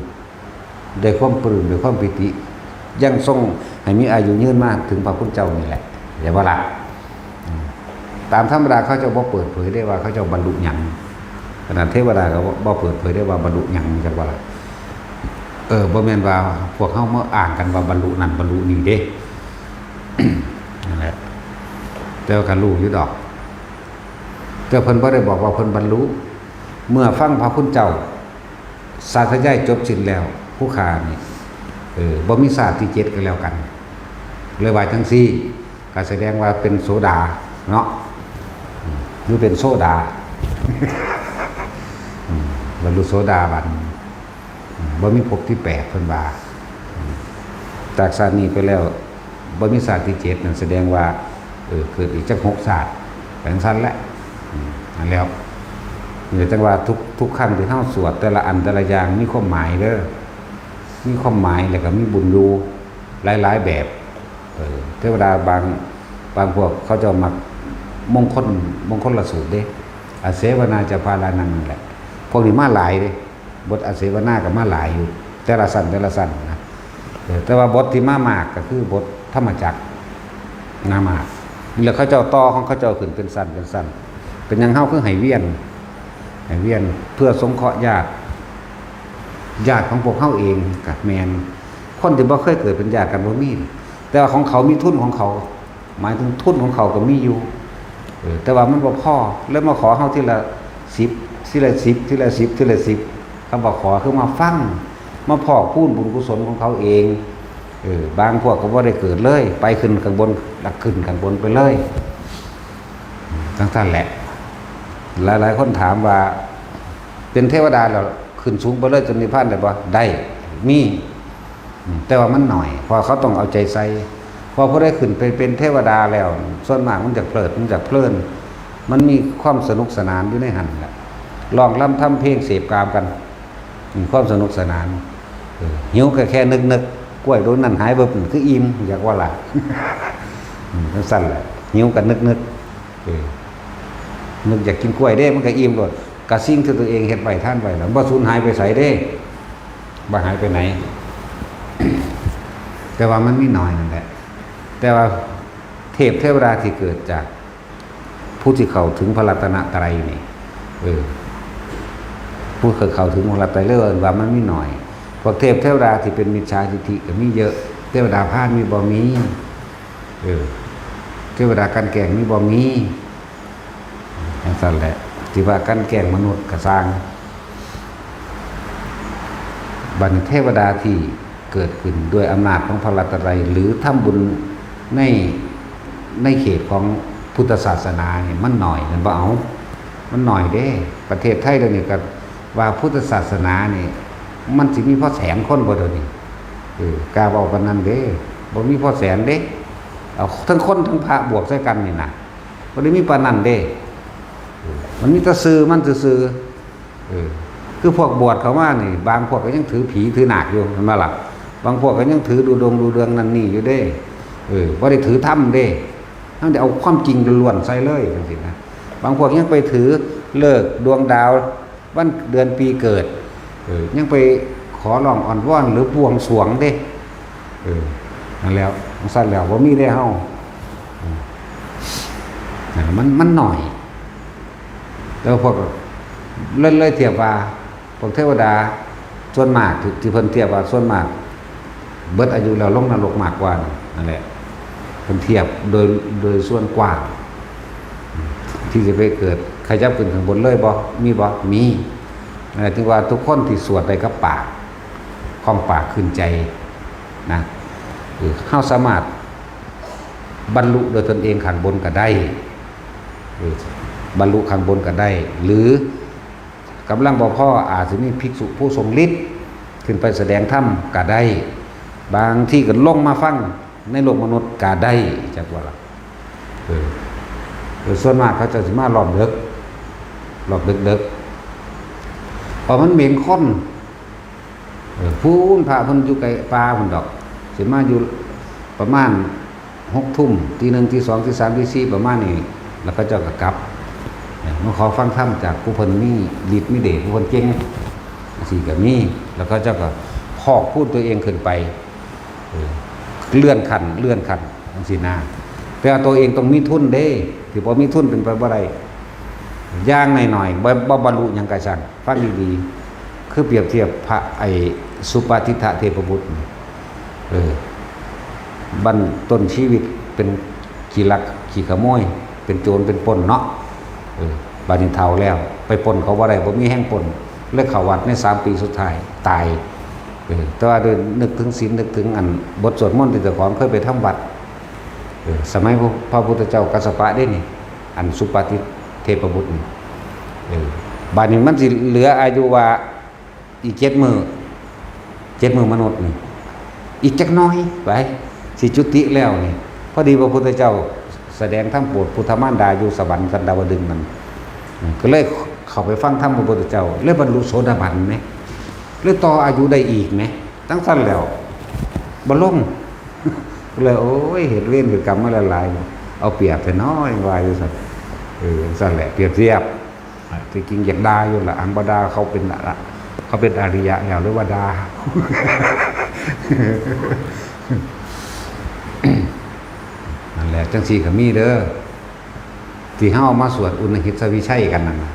ด้วยความปลื้ม ด้วยความปีติ ยังทรงให้มีอายุยืนมาถึงพระคุณเจ้านี่แหละ เห็นบ่ล่ะ อืม ตามธรรมดาเขาเจ้าบ่เปิดเผยได้ว่าเขาเจ้าบรรลุหยัง ขนาดเทวดาก็บ่ บ่เปิดเผยได้ว่าบรรลุหยัง จังว่าล่ะ เออ บ่แม่นว่าพวกเฮามาอ้างกันว่าบรรลุนั่นบรรลุนี่เด้ นั่นแหละ แต่ว่าก็รู้อยู่ดอก แต่เพิ่นบ่ได้บอกว่าเพิ่นบรรลุ เมื่อฟังพระคุณเจ้าสาธยายจบสิ้นแล้ว ผู้ข้านี่ เออ บ่มีชาติที่เจ็ดก็แล้วกัน เลยว่าจังซี่ ก็แสดงว่าเป็นโสดาเนาะ อืม หรือเป็นโสดา อืม บรรลุโสดาบัน อืม บ่มีภพที่แปด เพิ่นว่า อืม จากชาตินี้ไปแล้ว บ่มีชาติที่เจ็ดนั่นแสดงว่า เออ เกิดอีกจักหกชาติ ไปจังซั่นแหละ อืม นั่นแล้ว นี่จังว่าทุก ทุกครั้งที่เฮาสวดแต่ละอันแต่ละอย่างมีความหมายเด้อ มีความหมายแล้วก็มีบุญอยู่หลายๆ แบบ เออ เทวดาบาง บางพวกเขาเจ้ามักมงคล มงคลสูตรเด้ อาเสวนาจะพาลานังนั่นแหละ พวกนี้มาหลายเด้ บทอาเสวนาก็มาหลายอยู่ แต่ละชั้นแต่ละชั้นนะ เออ แต่ว่าบทที่มามากก็คือบทธรรมจักร มามาก แล้วเขาเจ้าต่อของเขาเจ้าขึ้นเป็นชั้นเป็นชั้น เป็นหยังเฮาคือให้เวียน ให้เวียนเพื่อสงเคราะห์ญาติ ญาติของพวกเฮาเองก็แม่น คนที่บ่เคยเกิดเป็นญาติกันบ่มี แต่ว่าของเขามีทุนของเขา หมายถึงทุนของเขาก็มีอยู่ เออ แต่ว่ามันบ่พอ เลยมาขอเฮาทีละสิบ ทีละสิบ ทีละสิบ ทีละสิบ คำว่าขอคือมาฟัง มาพอกพูนบุญกุศลของเขาเอง เออ บางพวกก็บ่ได้เกิดเลย ไปขึ้นข้างบน หลักขึ้นข้างบนไปเลย จั่งซั้นแหละ หลายๆคนถามว่า เป็นเทวดาแล้วขึ้นสูงไปเลยจนนิพพานได้บ่ ได้ มี อืม แต่ว่ามันหน่อย เพราะเขาต้องเอาใจใส่ เพราะผู้ใดขึ้นไปเป็นเทวดาแล้ว ส่วนมากมันจะเพลิด มันจะเพลิน มันมีความสนุกสนานอยู่ในหั้นแหละ ร้องรำทำเพลงเสพกามกัน อืม ความสนุกสนาน เออ หิวก็แค่นึกๆ กล้วยโดนนั่นหายเบิบ คืออิ่ม อยากว่าล่ะ อืม จั่งซั้นแหละ หิวก็นึกๆ เออ นึกอยากกินกล้วยเด้ มันก็อิ่มโลด กะสิ่งที่ตัวเองเฮ็ดไว้ทานไว้แล้ว บ่สูญหายไปไสเด้ บ่หายไปไหน แต่ว่ามันมีน้อยนั่นแหละ แต่ว่าเทพเทวดาที่เกิดจากผู้ที่เข้าถึงพระรัตนตรัยนี่ เออ ผู้เคยเข้าถึงพระรัตนตรัยเลยว่ามันมีน้อย พวกเทพเทวดาที่เป็นมิจฉาทิฏฐิก็มีเยอะ เทวดาพาลมีบ่ มี เออ เทวดากลั่นแกล้งมีบ่ มี จั่งซั้นแหละ ที่ว่ากลั่นแกล้งมนุษย์ก็ซ่าง บัดนี้เทวดาที่เกิดขึ้นด้วยอำนาจของพระรัตนตรัย หรือทำบุญใน ในเขตของพุทธศาสนานี่มันน้อย แม่นบ่ เอา มันน้อยเด้ ประเทศไทยเดี๋ยวนี้ก็ว่าพุทธศาสนานี่ มันสิมีพอแสนคนบ่เดี๋ยวนี้ เออ กล้าเว้าปานนั้นเด้ บ่มีพอแสนเด้ เอาทั้งคนทั้งพระบวกใส่กันนี่นะ บ่ได้มีปานนั้นเด้ เออ มันมีแต่ชื่อมันซื่อๆ เออ คือพวกบวชเข้ามานี่ บางพวกก็ยังถือผีถือนาคอยู่ แม่นบ่ล่ะ บางพวกก็ยังถือดูดงดูเดืองนั่นนี่อยู่เด้ เออ บ่ได้ถือธรรมเด้ มันจะเอาความจริงล้วนๆใส่เลยจั่งซี้นะ บางพวกยังไปถือฤกษ์ดวงดาว วันเดือนปีเกิด เออ ยังไปขอร้องอ้อนวอนหรือบวงสรวงเด้ เออ นั่นแล้ว จั่งซั้นแล้ว บ่มีเด้เฮา อืม นั่นมัน มันน้อย แต่ว่าพวก เลย เลยเทียบว่า พวกเทวดาส่วนมากที่ ที่เพิ่นเทียบว่าส่วนมาก เบิดอายุแล้วลงนรกมากกว่านั่นแหละ เพิ่นเทียบโดย โดยส่วนกว้าง ที่จะไปเกิดขยับขึ้นข้างบนเลยบ่ มีบ่ มี นั่นแหละ ถึงว่าทุกคนที่สวดได้กับปาก ของปากขึ้นใจนะ เออ เฮาสามารถบรรลุโดยตนเองข้างบนก็ได้ เออ บรรลุข้างบนก็ได้ หรือกำลังบ่พอ อาจสิมีภิกษุผู้ทรงฤทธิ์ขึ้นไปแสดงธรรมก็ได้ บางทีก็ลงมาฟังในโลกมนุษย์ก็ได้ จักว่าล่ะ เออ เออ ส่วนมากเขาเจ้าสิมารอบดึก รอบดึกๆ เพราะมันเหม็นคน เออ พู้นพระเพิ่นอยู่ไกลป่าพุ้นดอก สิมาอยู่ประมาณหกทุ่ม ตีหนึ่ง ตีสอง ตีสาม ตีสี่ ประมาณนี้ แล้วเขาเจ้าก็กลับ เออ มาขอฟังธรรมจากผู้เพิ่นมีฤทธิ์มีเดช ผู้เพิ่นเก่ง จั่งซี้ก็มี แล้วเขาเจ้าก็พอกพูนตัวเองขึ้นไป เออ เลื่อนขั้น เลื่อนขั้น จั่งซี้นะ แต่ว่าตัวเองต้องมีทุนเด้ ที่บ่มีทุนเป็นไปบ่ได้ อย่างน้อยๆ บ่ บ่บรรลุหยังก็ช่าง ฟังดีๆ คือเปรียบเทียบพระไอ้สุปาทิฏฐเทพบุตรนี่ เออ บั้นต้นชีวิตเป็นขี้ลักขี้ขโมย เป็นโจรเป็นปล้นเนาะ เออ บัดนี้เฒ่าแล้ว ไปปล้นเขาบ่ได้ บ่มีแฮงปล้น เลยเข้าวัดในสามปีสุดท้าย ตาย เออ แต่ว่าโดยนึกถึงศีล นึกถึงอันบทสวดมนต์ที่เจ้าของเคยไปทำวัด เออ สมัยพระ พระพุทธเจ้ากัสสปะเด้นี่ อันสุปาทิฏฐเทพบุตรนี่ เออ บัดนี้มันสิเหลืออายุว่าอีกเจ็ดมื้อ เจ็ดมื้อมนุษย์นี่ อีกจักหน่อยไป สิจุติแล้วนี่ พอดีพระพุทธเจ้าแสดงธรรมโปรดพุทธมารดาอยู่สวรรค์ชั้นดาวดึงส์นั่น อืม ก็เลยเข้าไปฟังธรรมพระพุทธเจ้า เลยบรรลุโสดาบันแหม เลยต่ออายุได้อีกแหม จั่งซั้นแล้ว บ่ลง เลย โอ้ย เฮ็ดเวรเฮ็ดกรรมมาหลายๆ เอาเปรียบแท้น้อ ว่าจั่งซั้น เออ จั่งซั้นแหละ เปรียบเทียบ อ่ะ ที่จริงอยากด่าอยู่ล่ะ อังบ่ด่าเขาเป็นละละ เขาเป็นอริยะแล้วหรือว่าดา นั่นแหละ จังซี่ก็มีเด้อ ที่เฮามาสวดอุณหิสวิชัยกันนั่นน่ะ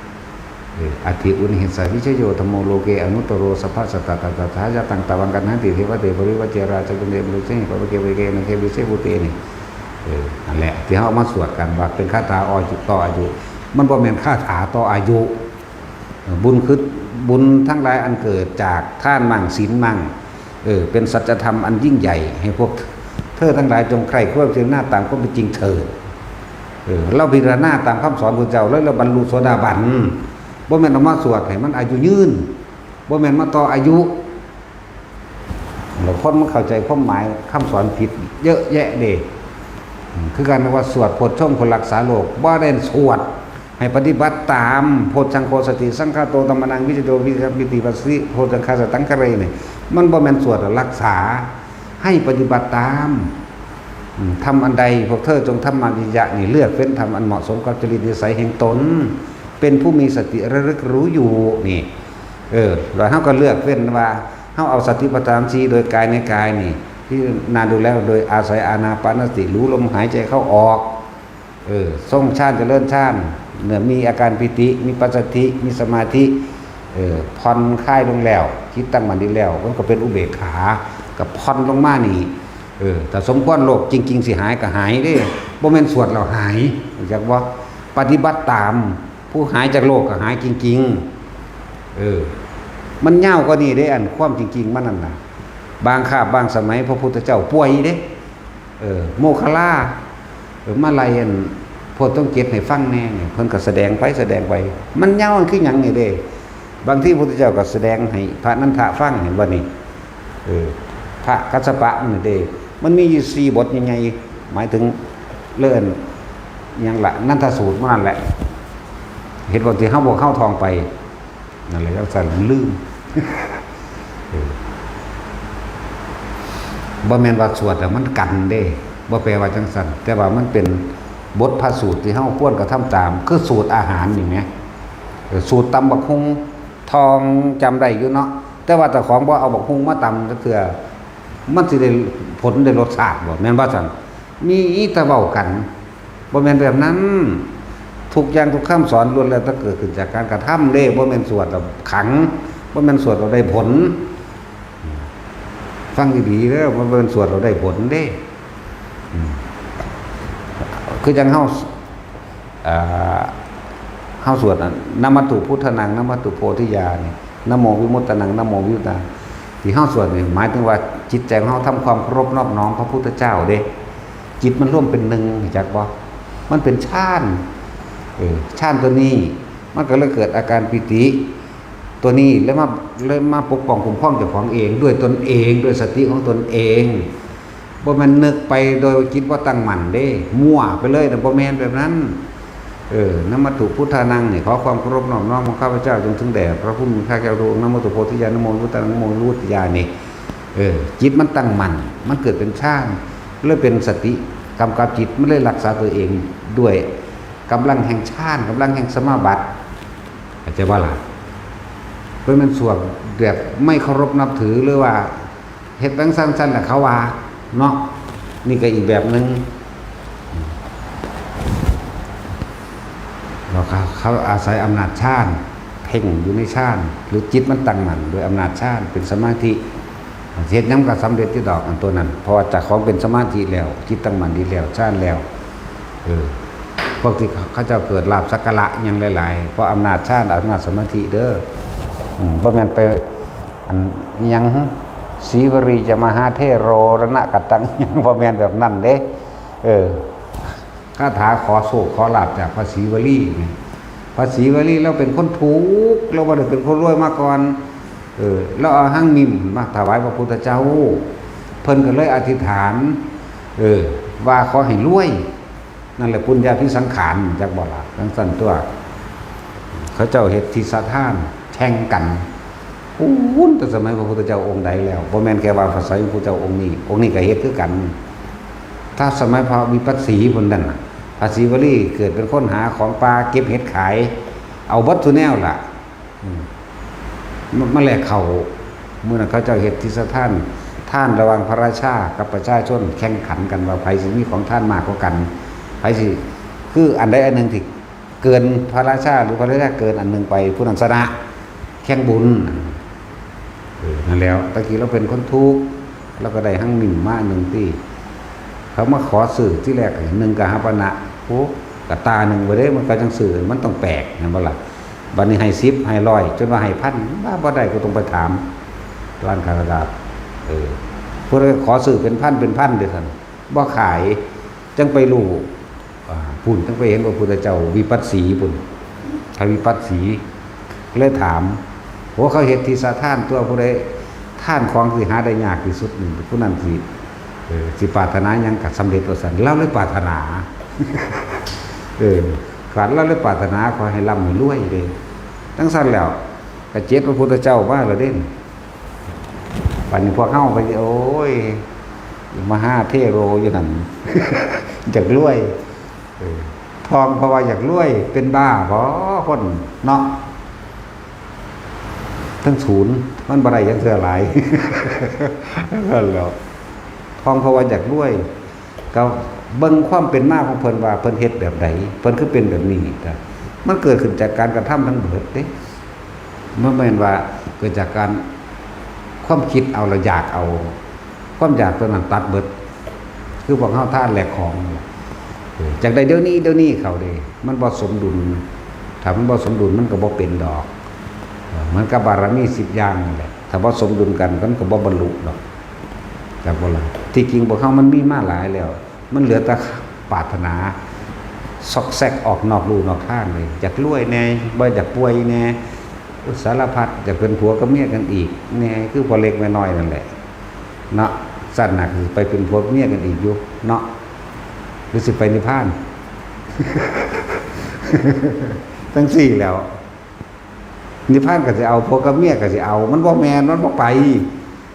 เออ อัตถิอุณหิสวิชโย ธัมโม โลเก อนุตตโร สัพพะสัตตะตถา ยะตัง ตวัง กัณหันติ เทวะเต ปริวจเจ ราชกุณเด บริเชหิ ปะเวเก ปะเวเก อนาเก วิเศษภูเต นี่ เออ นั่นแหละ ที่เฮามาสวดกันว่าเป็นคาถาอ่อจุ ต่ออายุ มันบ่แม่นคาถาต่ออายุ เออ บุญคือ บุญทั้งหลายอันเกิดจากทานมั่ง ศีลมั่ง เออ เป็นสัจธรรมอันยิ่งใหญ่ ให้พวกเธอทั้งหลายจงใคร่ครวญพิจารณาตามความเป็นจริงเถิด เออ เราพิจารณาตามคำสอนพระเจ้าแล้วเราบรรลุโสดาบัน บ่แม่นเอามาสวดให้มันอายุยืน บ่แม่นมาต่ออายุ แล้วคนมันเข้าใจความหมายคำสอนผิดเยอะแยะเด้ อืม คือกันว่าสวดโพชฌงค์เพื่อรักษาโลก บ่ได้สวดให้ปฏิบัติตาม โพชฌังโฆ สติสังคาโต ธัมมานัง วิจโย วิคัมปิติ ปัสสิ โพชฌังคาสตังคะเร นี่ มันบ่แม่นสวดรักษา ให้ปฏิบัติตาม อืม ธรรมอันใด พวกเธอจง ธัมมาวิจยะ นี่ เลือกเฟ้นธรรมอันเหมาะสมกับจริตนิสัยแห่งตน เป็นผู้มีสติระลึกรู้อยู่ นี่ เออ แล้วเฮาก็เลือกเฟ้นว่า เฮาเอาสติปัฏฐานสี่โดยกายในกายนี่ พิจารณาดูแล้วโดยอาศัยอานาปานสติ รู้ลมหายใจเข้าออก เออ ทรงฌานเจริญฌาน เนี่ย มีอาการปีติ มีปัสสัทธิ มีสมาธิ เออ ผ่อนคลายลงแล้ว จิตตั้งมั่นดีแล้ว มันก็เป็นอุเบกขา ก็ผ่อนลงมานี่ เออ ถ้าสมควรโรคจริงๆ สิหายก็หายเด้ บ่แม่นสวดแล้วหาย รู้จักบ่ ปฏิบัติตาม ผู้หายจากโรคก็หายจริงๆ เออ มันยาวกว่านี้เด้ อันความจริงๆ มันนั่นน่ะ บางคาบบางสมัยพระพุทธเจ้าป่วยเด้ เออ โมคคัลลา เออ มาไล่อันโพชฌงค์เจ็ดให้ฟังแหน่เนี่ย เพิ่นก็แสดงไปแสดงไป มันยาวคือหยังนี่เด้ บางทีพระพุทธเจ้าก็แสดงให้พระนันทะฟัง เห็นบ่นี่ เออ พระกัสสปะนี่เด้ มันมีอยู่สี่บทใหญ่ๆ หมายถึงเรื่องหยังละ นันทสูตรมันนั่นแหละ เห็นบ่ที่เฮา พวกเฮาท่องไป นั่นแหละ จังซั่นลืม เออ บ่แม่นว่าสวดแล้วมันกันเด้ บ่แปลว่าจังซั่น แต่ว่ามันเป็นบทพระสูตรที่เฮาควรกระทำตาม คือสูตรอาหารนี่แหม เออ สูตรตำบักหุ่ง ท่องจำได้อยู่เนาะ แต่ว่าเจ้าของบ่เอาบักหุ่งมาตำจักเทื่อ มันสิได้ผลได้รสชาติบ่ แม่นบ่ซั่น มีแต่เว้ากัน บ่แม่นแบบนั้น ทุกอย่างทุกคำสอนล้วนแล้วแต่เกิดขึ้นจากการกระทำเด้ บ่แม่นสวดแล้วขัง บ่แม่นสวดแล้วได้ผล ฟังดีๆเด้อ บ่แม่นสวดแล้วได้ผลเด้ อืม คือจังเฮา อ่า เฮาสวดน่ะ นะมัตถุพุทธานัง นะมัตถุโพธิญาณนี่ นะโมวิมุตตานัง นะโมวิมุตตานัง ที่เฮาสวดนี่หมายถึงว่าจิตใจของเฮาทำความเคารพนอบน้อมพระพุทธเจ้าเด้ จิตมันรวมเป็นหนึ่ง รู้จักบ่ มันเป็นฌาน เออ ฌานตัวนี้ มันก็เลยเกิดอาการปีติ ตัวนี้แล้วมา เลยมาปกป้องคุ้มครองเจ้าของเอง ด้วยตนเอง ด้วยสติของตนเอง บ่แม่นนึกไปโดยจิตบ่ตั้งมั่นเด้ มั่วไปเลยนะ บ่แม่นแบบนั้น เออ นะมัตถุพุทธานังนี่ ขอความเคารพนอบน้อมของข้าพเจ้าจงถึงแด่พระผู้มีพระภาคเจ้าทุกองค์ นะโมตุโพธิญาณ นะโมวิมุตตานัง นะโมวิมุตติญาณนี่ เออ จิตมันตั้งมั่น มันเกิดเป็นฌาน เลยเป็นสติกำกับจิต มันเลยรักษาตัวเองด้วยกำลังแห่งฌาน กำลังแห่งสมาบัติ เข้าใจบ่ล่ะ เพิ่นแม่นสวดแบบไม่เคารพนับถือ หรือว่าเฮ็ดจั่งซั้นๆ แหละเขาว่า เนาะ นี่ก็อีกแบบหนึ่ง แล้วเขา เขาอาศัยอำนาจฌาน เพ่งอยู่ในฌาน หรือจิตมันตั้งมั่นโดยอำนาจฌาน เป็นสมาธิ เฮ็ดหยังก็สำเร็จอยู่ดอกอันตัวนั้น เพราะว่าเจ้าของเป็นสมาธิแล้ว จิตตั้งมั่นดีแล้ว ฌานแล้ว เออ พวกที่เขาเจ้าเกิดลาภสักการะหยังหลายๆ เพราะอำนาจฌาน อำนาจสมาธิเด้อ อืม บ่แม่นไป อันหยัง สีวรีจะมหาเถโรรณะกะตัง หยัง บ่แม่นแบบนั้นเด้ เออ คาถาขอโชคขอลาภจากพระศรีวลีนี่ พระศรีวลีเราเป็นคนทุกข์ เราบ่ได้เป็นคนรวยมาก่อน เออ เราเอาหางมิมมาถวายพระพุทธเจ้า เพิ่นก็เลยอธิษฐาน เออ ว่าขอให้รวย นั่นแหละปุญญาภิสังขาร จักบ่ล่ะ จั่งซั้นตัว เขาเจ้าเฮ็ดทิสทานแข่งกัน ปูนแต่สมัยพระพุทธเจ้าองค์ใดแล้ว บ่แม่นแค่ว่าพระสายพระพุทธเจ้าองค์นี้ องค์นี้ก็เฮ็ดคือกัน ถ้าสมัยพระวิปัสสีพุ้นนั่นน่ะ พระศรีวลีเกิดเป็นคนหาของป่าเก็บเห็ดขาย เอาเบิดทุกแนวล่ะ อืม มามาแลกเขา มื้อนั้นเขาเจ้าเฮ็ดทิสทาน ทานระหว่างพระราชากับประชาชนแข่งขันกันว่าไผสิมีของทานมากกว่ากัน ไผสิ คืออันใดอันหนึ่งที่เกินพระราชา หรือพระราชาเกินอันหนึ่งไป ผู้นั้นชนะ แข่งบุญ เออ นั่นแล้ว ตะกี้เราเป็นคนทุกข์ เราก็ได้หังหมิ่นมาหนึ่งตี้ เขามาขอซื้อที่แรกหนึ่งกหปณะ โอ้ กะตาหนึ่งบ่เด้ มันก็จังซื้อ มันต้องแปลก แม่นบ่ล่ะ บัดนี้ให้สิบ ให้ร้อย จนว่าให้พัน ว่าบ่ได้ ก็ต้องไปถามร้านขายกระดาษ เออ เพิ่นเลยขอซื้อเป็นพัน เป็นพันเด้อซั่น บ่ขาย จังไปรู้ อ่า พุ้นจังไปเห็นว่าพุทธเจ้าวิปัสสีพุ้น พระวิปัสสี เลยถาม โอ้ เขาเฮ็ดทิสทานตัว ผู้ใดทานของที่หาได้ยากที่สุดนี่ ผู้นั้นสิ เออ สิปรารถนาหยังก็สำเร็จว่าซั่น ลาวเลยปรารถนา เออ ขวัญลาวเลยปรารถนาขอให้ร่ำให้รวยเด้ จังซั่นแล้ว ก็เจ็ดพระพุทธเจ้ามาแล้วเด้ บัดนี้พวกเฮาไป โอ้ย มหาเถโรอยู่นั่น อยากรวย เออ ทองเพราะว่าอยากรวย เป็นบ้าบ่คนเนาะ ทั้งศูนย์ มันบ่ได้หยังเทื่อหลาย นั่นแหล้ว ทองเพราะว่าอยากรวย ก็เบิ่งความเป็นมาของเพิ่นว่าเพิ่นเฮ็ดแบบใด เพิ่นคือเป็นแบบนี้ ก็มันเกิดขึ้นจากการกระทำทั้งเบิดเด้ มันบ่แม่นว่าเกิดจากการ ความคิดเอาแล้วอยากเอา ความอยากตัวนั้นตัดเบิด คือพวกเฮาทานแลกของนั่นแหละ เออ อยากได้เดี๋ยวนี้ เดี๋ยวนี้เข้าเด้ มันบ่สมดุล ถ้ามันบ่สมดุลมันก็บ่เป็นดอก เออ เหมือนกับบารมีสิบอย่างนั่นแหละ ถ้าบ่สมดุลกันมันก็บ่บรรลุดอก จักบ่ล่ะ ที่จริงพวกเฮามันมีมาหลายแล้ว มันเหลือแต่ปรารถนา ซอกแซกออกนอกลู่นอกทางเลย อยากรวยแน่ บ่อยากป่วยแน่ สารพัด อยากเป็นผัวกับเมียกันอีกแน่ คือพ่อเล็กแม่น้อยนั่นแหละ เนาะ ซั่นน่ะ คือไปเป็นผัวกับเมียกันอีกอยู่ เนาะ หรือสิไปนิพพาน จังซี่แหล้ว นิพพานก็สิเอา ผัวกับเมียก็สิเอา มันบ่แม่น มันบ่ไป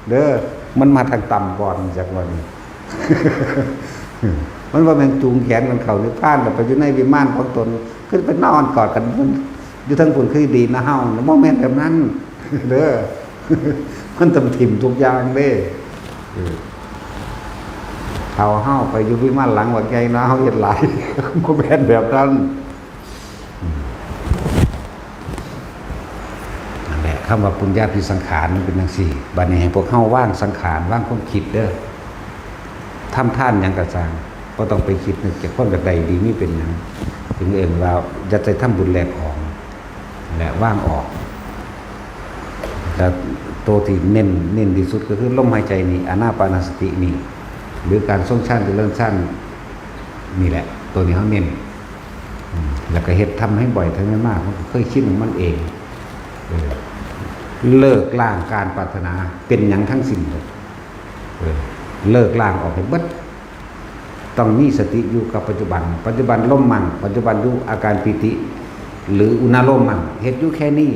เด้อ มันมาทางต่ำก่อนจักว่านี่ มันบ่แม่นจูงแขนกันเข้านิพพาน แล้วไปอยู่ในวิมานของตน คือไปนอนกอดกันอยู่เทิงพุ้นคือดีนะเฮา บ่แม่นแบบนั้น เด้อ มันต้องถิ่มทุกอย่างเด้ เออ เอาเฮาไปอยู่วิมานหลังบักใหญ่นะ เฮาเฮ็ดหลาย บ่แม่นแบบนั้น อืม นั่นแหละ คำว่าปุญญาภิสังขารมันเป็นจังซี่ บัดนี้ให้พวกเฮาวางสังขาร วางความคิดเด้อ ทำทานหยังก็ซ่าง บ่ต้องไปคิดนึกจากความอยากได้ดีมีเป็นหยัง ถึงเอิ้นว่าอย่าไปทำบุญแลกของ และวางออก แต่ตัวที่เน้น เน้นที่สุดก็คือลมหายใจนี่ อานาปานสตินี่ หรือการทรงฌานเจริญฌานนี่แหละ ตัวนี้เฮาเน้น อืม แล้วก็เฮ็ดทำให้บ่อย ทำให้มาก มันก็เคยชินของมันเอง เออ เลิกล้างการปรารถนาเป็นหยังทั้งสิ้นเลย เออ เลิกล้างออกให้เบิด ต้องมีสติอยู่กับปัจจุบัน ปัจจุบันลมมั่ง ปัจจุบันอยู่อาการปีติ หรืออุณาโลมมั่ง เฮ็ดอยู่แค่นี้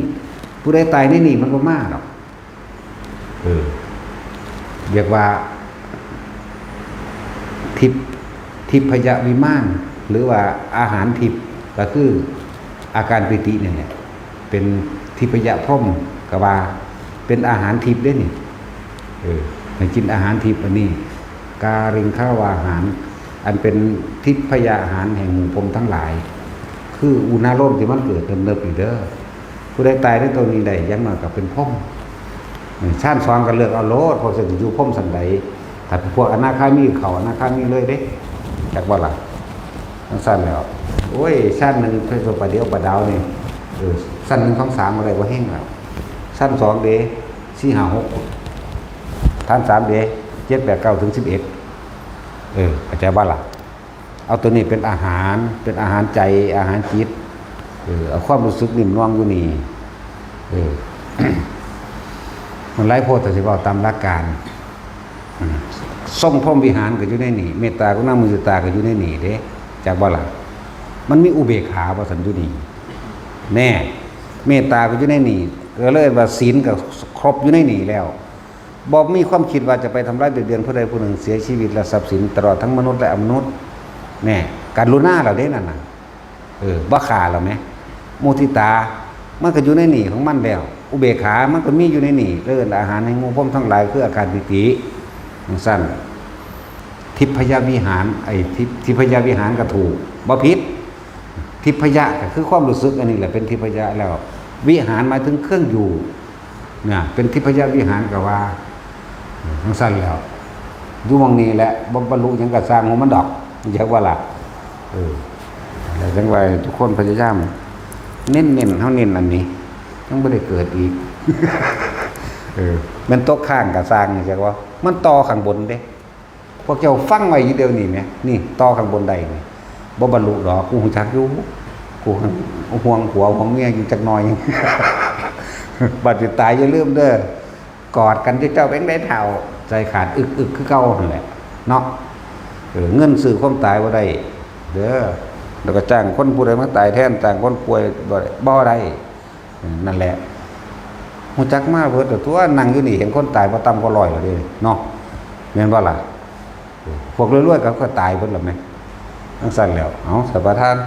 ผู้ใดตายในนี่มันบ่มาดอก เออ เรียกว่า ทิพย์ ทิพยวิมาน หรือว่าอาหารทิพย์ ก็คืออาการปีตินี่แหละ เป็นทิพยพรหม ก็ว่าเป็นอาหารทิพย์เด้นี่ เออ ให้กินอาหารทิพย์อันนี้ กาลิงคาวาหาร อันเป็นทิพยาหารแห่งหมู่พรหมทั้งหลาย คืออุณาโลมที่มันเกิดเนิบๆอยู่เด้อ ผู้ใดตายในตัวนี้ได้ อย่างน้อยก็เป็นพรหม เออ ฌานสองก็เลือกเอาโลด พวกสิอยู่พรหมชั้นใด ถ้าเป็นพวกอนาคามีเข้าอนาคามีเลยเด้ จักบ่ล่ะ จังซั่นแล้ว โอ้ย ชั้นหนึ่งเพิ่นก็ประเดี๋ยวประดาวนี่ เออ ชั้นหนึ่ง สอง สาม บ่ได้ บ่แฮงแล้ว ชั้นสองเด้ สี่ ห้า หก ชั้นสามเด้ เจ็ด แปด เก้า ถึง สิบเอ็ด เออ เข้าใจบ่ล่ะ เอาตัวนี้เป็นอาหาร เป็นอาหารใจ อาหารจิต เออ เอาความรู้สึกนิ่มนวลอยู่นี่ เออ มันหลายโพด แต่สิเว้าตามหลักการ อืม ทรงพรหมวิหารก็อยู่ในนี่ เมตตากรุณามุทิตาก็อยู่ในนี่เด้ จักบ่ล่ะ มันมีอุเบกขาว่าซั่นอยู่นี่ แน่ เมตตาก็อยู่ในนี่ ก็เลยว่าศีลก็ครบอยู่ในนี่แล้ว บ่มีความคิดว่าจะไปทำร้ายเบียดเบียนผู้ใดผู้หนึ่ง เสียชีวิตและทรัพย์สิน ตลอดทั้งมนุษย์และอมนุษย์ แน่ กรุณาแล้วเด้นั่นน่ะ เออ บ่ฆ่าแล้วแหม มุทิตา มันก็อยู่ในนี่ของมันแล้ว อุเบกขามันก็มีอยู่ในนี่ เอิ้นอาหารแห่งหมู่พรหมทั้งหลาย คืออาการปีติจั่งซั่น ทิพยวิหาร ไอ้ ทิพ- ทิพยวิหารก็ถูก บ่ผิด ทิพยะก็คือความรู้สึก อันนี้แหละเป็นทิพยะแล้ว วิหารหมายถึงเครื่องอยู่ เนี่ย เป็นทิพยวิหารก็ว่า จั่งซั่นแล้ว อยู่หม่องนี้แหละ บ่บรรลุหยังก็ซ่างของมันดอก จักว่าล่ะ เออ แล้วจั่งว่าทุกคนพยายาม เน้นๆ เฮาเน้นอันนี้ มันบ่ได้เกิดอีก เออ แม่นตกค้างก็ซ่าง จักว่า มันต่อข้างบนเด้ พวกเจ้าฟังไว้อยู่เดี๋ยวนี้แหม นี่ต่อข้างบนได้นี่ บ่บรรลุดอก กูฮู้จักอยู่ กูห่วงผัวห่วงเมียอยู่จักหน่อย บัดสิตายอย่าลืมเด้อ กอดกันเจ้าๆ เป็นได้เฒ่า ใจขาดอึกๆ คือเก่าหั่นแหละ เนาะ เออ เงินซื้อความตายบ่ได้ เด้อ แล้วก็จ้างคนผู้ใดมาตายแทน จ้างคนป่วยบ่ได้ บ่ได้ นั่นแหละ ฮู้จักมาเบิดแล้วตัว นั่งอยู่นี่เห็นคนตายบ่ต่ำกว่าร้อยแล้วเด้ เนาะ แม่นบ่ล่ะ พวกรวยๆ เขาก็ตายเบิดแล้วแหม จั่งซั่นแล้ว เอา สประทาน